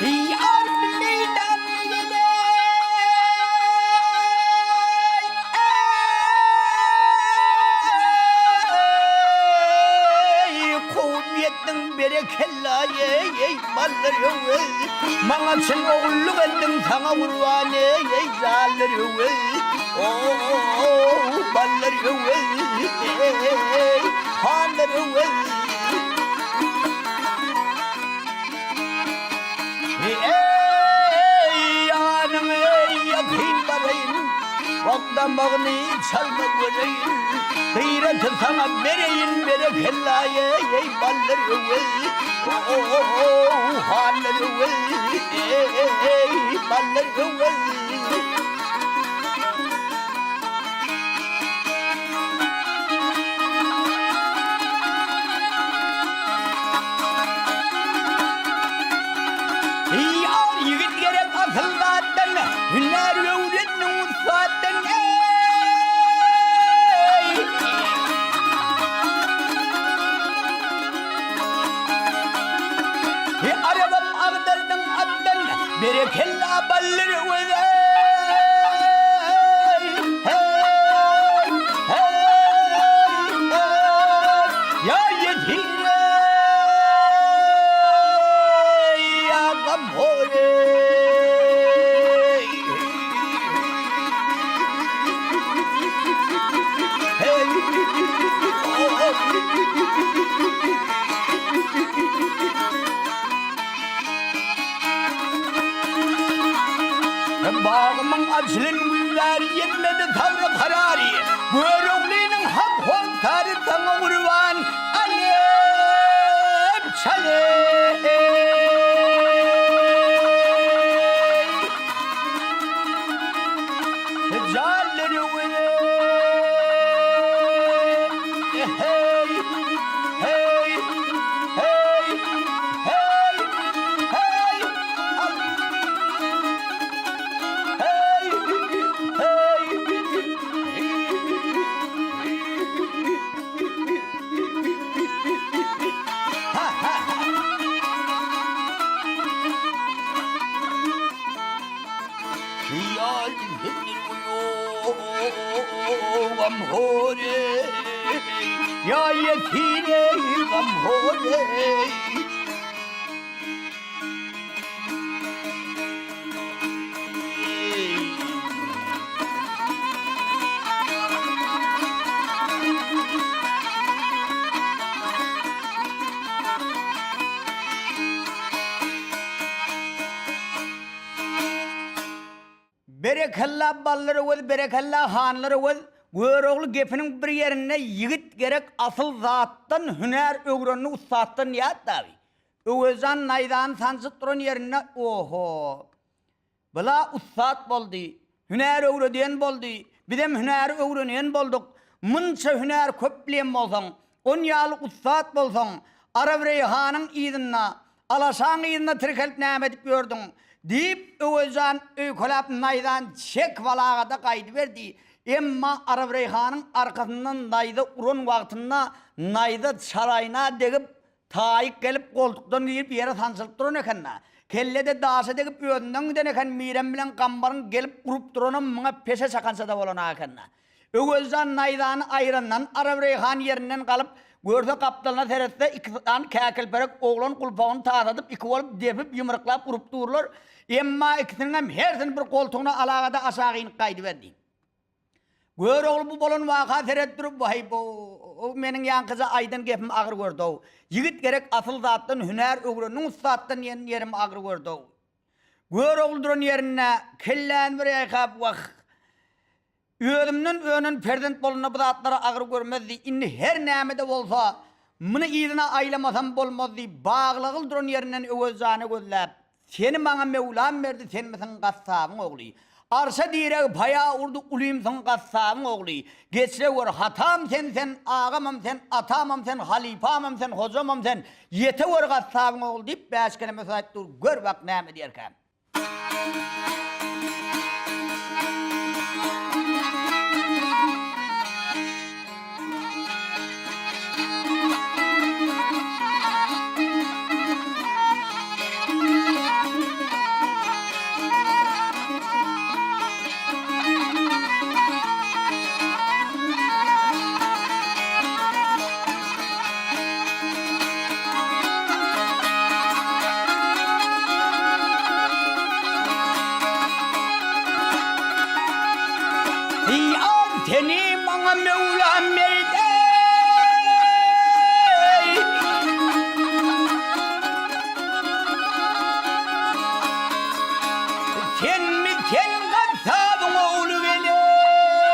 [SPEAKER 1] Ýar meýdan Eý, kowup ýetdiň berekella, eý, eý, ballar öwez. Maňa çyn ogullyk etdiň, saňa gurban, eý, eý, jallar öwez. O-o-o, ballar. damagyny çalma göreýin, Gyraty saňa bereýin berekellaýeý Ballar öwez, o-o-o-o, hanlar öwez, eý, Ballar öwez. Ýar ýigit gerek asyl zatdan, Hünär öwrendiň ussatdan, eý! Arabam agdardyň atdan, Berekella bally öwez, eý! Heý! Heý! Ýa ýetir, eý, ýa gamhor, eý! Bagymyň açylan güllari Ýetmedi sabry karary Göroglynyň hak hossary Saňa gurban Alep çalep Janlar öwez Hey hey hey hey hey Hey hey Ha ha ha. Ýa ýetir eý gamhor eý. Berekella Ballar Öwez berekella Hanlar Öwez Görogly gepiniň bir ýerinde ýigit gerek asyl zatdan hünär öwrenni ussatdan diýýär dagy. Öwezjan naýzany sanjyp duran ýerinde oho Bula ussat boldy, hünär öwredýän boldy, bizem hünäri öwrenýän bolduk, munça hünär köp bilýän bolsaň, on ýaly ussat bolsaň, Arabreýhanyň yzynda, alaşaň yzynda tirkelip näme edip ýördüň? Diýip, Öwezjan öýkeläp naýzany çekip alagada gaýdyberdi. Emma Arabreýhanyň arkasyndan naýza uran wagtynda naýza çaraýyna degip, Taýyk gelip goltukdan girip ýere sançylyp duran eken-dä. Kelle-de daşa degip özünden giden eken, Mirem bilen Gambaryň gelip urup duranam muňa peşe çakança-da bolan-a eken-dä. Öwezjan naýzany aýrandan Arabreýhan ýerinden galyp, görse gapdalyna seretse iki sany käkilperek oglan gulpagyny tasadyp iki bolup depip ýumruklap urup durlar. Emma ikisiniňem hersini bir goltugyna alagada aşak inip gaýdyberdi. Görogly bu bolan waka seret durup, Waý-bo-ow, meniň ýaňkyja aýdan gepim agyr gördi-ow. Ýigit gerek asyl zatdan, hünär öwrendiň ussatdan diýen ýerim agyr gördi-ow. Görogly duran ýerinde kelläni bir ýaýkap, Wah, özümden önen perzent bolanda bu zatlary agyr görmezdi, indi her näme-de bolsa, muny yzyna aýlamasam bolmaz diýip, baglagyl duran ýerinden Öwezjany gözläp, Seni maňa Möwlam berdi senmisiň gassabyň ogly. Arşa direg paýa urdy ulymsyň gassabyň ogly. Geçire gör hatam sen sen agamam sen atamam sen halypamam sen hojamam sen ýete gör gassabyň ogly diýip bäş keleme söz aýdyp dur gör bak näme diýerkäm. Ýar seni maňa Möwlam berdi. Senmi sen gassabyň ogly gelin.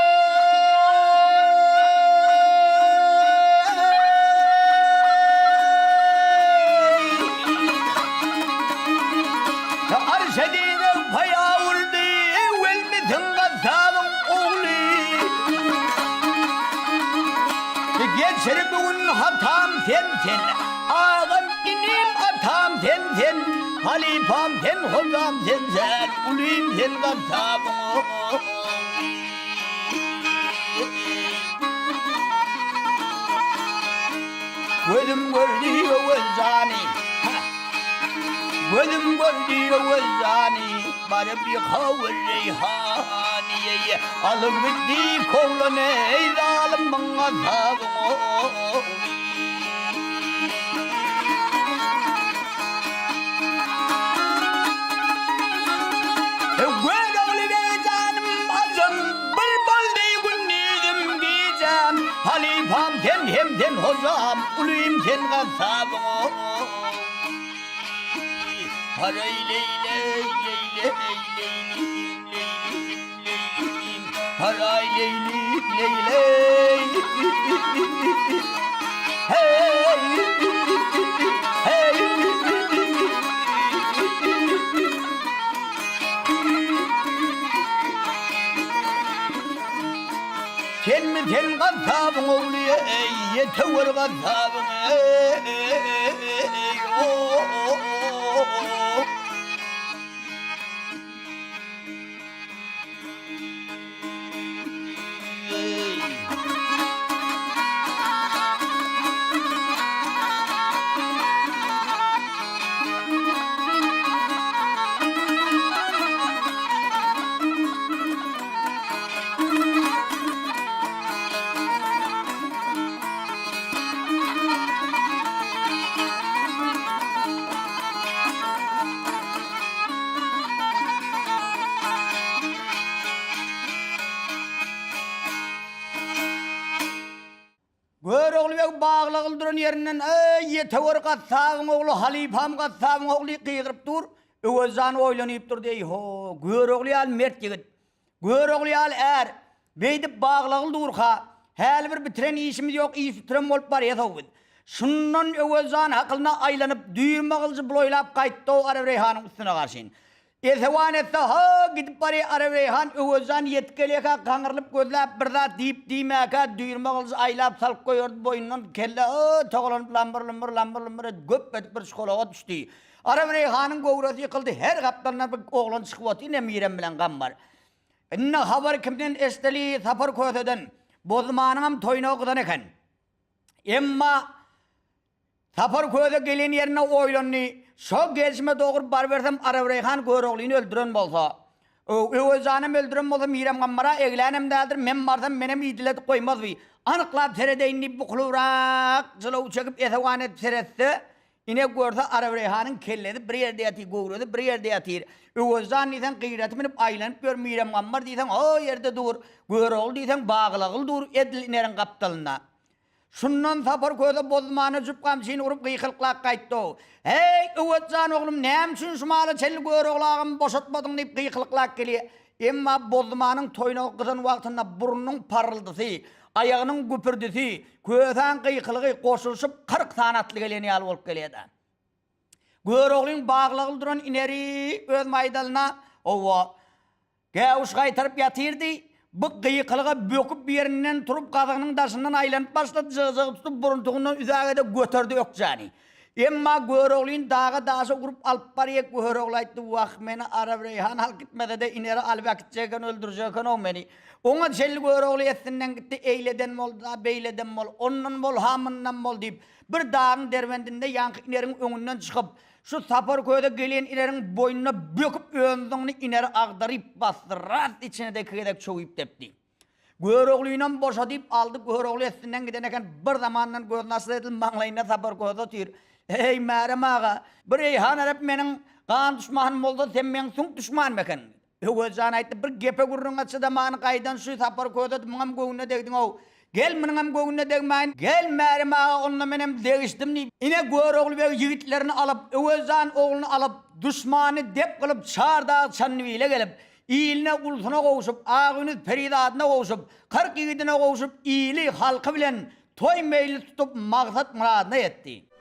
[SPEAKER 1] Içeri bu gün hatam sen sen Agam inim atam sen sen Halypam sen hojam sen sen Ulym sen gassabym Gözüm gördi Öwez jany Gözüm gördi Öwez jany Baryp ýykawer reýhany Alyp gitdi kowlan eý zalymyň azabyň Görogly beg janym ajam Bir boldy gündizim gijäm Halypam sen hem sen hojam Ulym sen gassabyň Haraý leý leý leý leý leýlim leýlim leýlim Haraý leýlim leý leý Hey hey Senmi sen gassabyň ogly eý ýetewer gassabyň eý o Görogly beg baglagyl duran ýerinden, Eý, ýetewer gassabyň ogly, halypam gassabyň ogly gygyryp dur. Öwez jan oýlanyp durdy, Eý-ho, Görogly ýaly mert ýigit, Görogly ýaly är, beýdip baglagyl durka, häli bir bitiren işimiz ýok, iş bitiren bolup barýas-ow biz. Şundan Öwez jan akylyna aýlanyp, düýrme gylyjy buloýlap gaýtdy-ow Arabreýhanyň üstüne garşyn. Esewan etse, ha, gidip barýa Arabreýhan, Öwez jan ýetip gelýäkä gaňrylyp gözläp bir zat diýip-diýmäkä, düýrme gylyjy aýlap salyp goýberdi boýnundan, kelle, o, togalanyp lambyr-lumbur, lambyr-lumbur edip, göp edip bir çukalaga düşdi. Arabreýhanyň göwresi ýykyldy, her gapdalyndan bir oglan çykyp otyr, ine Mirem bilen Gambar. Indi habary kimden eşdeli, Sapar köseden. Bozmanyňam toýnagy gyzan eken. Emma Sapar köse gelen ýerinde oýlandy, Şo gelşime dogry barybersem Arabreýhan Göroglyny öldüren bolsa, Öwezjanam öldüren bolsa Mirem Gammara eglänem däldir, men barsam menem idiledip goýmaz bi. Anyklap seredeýin diýip bukulybrak jylaw çekip esewan edip seretse, Ine görse Arabreýhanyň kellesi bir ýerde ýatyr, göwresi bir ýerde ýatyr. Öwezjan diýseň gyraty münüp aýlanyp ýör, Miremgammar diýseň o ýerde dur, Görogly diýseň baglagyl dur edil ineriň gapdalynda. Şundan Sapar köse bozmana jüp gamçyny urup gykylyklap gaýtdy-ow. Heý, Öwezjan oglum, näme üçin şu mala çenli Görogly agamy boşatmadyň diýip gykylyklap gelýär. Emma Bozmanyň toýnagy gyzan wagtynda burnunyň parryldysy, aýagynyň güpürdisi, kösäň gykylygy goşulyşyp 40 sany atly gelen ýaly bolup gelýärdi. Göroglyň baglagly duran ineri öz maýdalyna, Owa, gäwüş gaýtaryp ýatyrdy. Bu gykylyga böküp ýerinden turup gazygynyň daşyndan aýlanyp başlady, jygjygy tutup buruntugyndan üzäge-de göterdi ökjäni. Emma Göroglyny daga-daşa urup alyp barýa, Görogly aýtdy, Wah, meni Arabreýhan alyp gitmese-de, ineri alyp äkitjek eken, öldürjek eken-ow meni. Oňa çenli Görogly essinden gitdi, eýleden bol-da, beýleden bol, ondan bol, ha mundan bol diýip, bir dagyň derbendinde ýaňky ineriň öňünden çykyp, şu Sapar köze gelen ineriň boýnuna böküp önzyňyny ineri agdaryp basdy, rast içine-de iki gezek çöwüp depdi. Göroglynam boşadyp aldy, Görogly essinden giden eken, bir zamandan gözüni açsa edil maňlaýynda Sapar köse otyr. Eý, Märem aga, bir Eýhan Arap meniň gan duşmanym bolsa, sen meň süňk duşmanym ekeniň. Öwez jan aýtdy, bir gepe-gürrüňe çydaman gaýdan şu Sapar köse muňam göwnüne degdiň-ow. Gel, munuňam göwnüne degmäýin. Gel, Märem aga, onda menem degişdim diýip, ine Görogly beg ýigitlerini alyp, Öwez jan ogluny alyp, duşmany dep kylyp, çar dag Çandybile gelip, Iline, ulsuna gowşup, Agünüz perizadyna gowşup, 40 ýigidine gowşup, ili, halky bilen toý-meýlis tutup, maksat-myradyna ýetdi.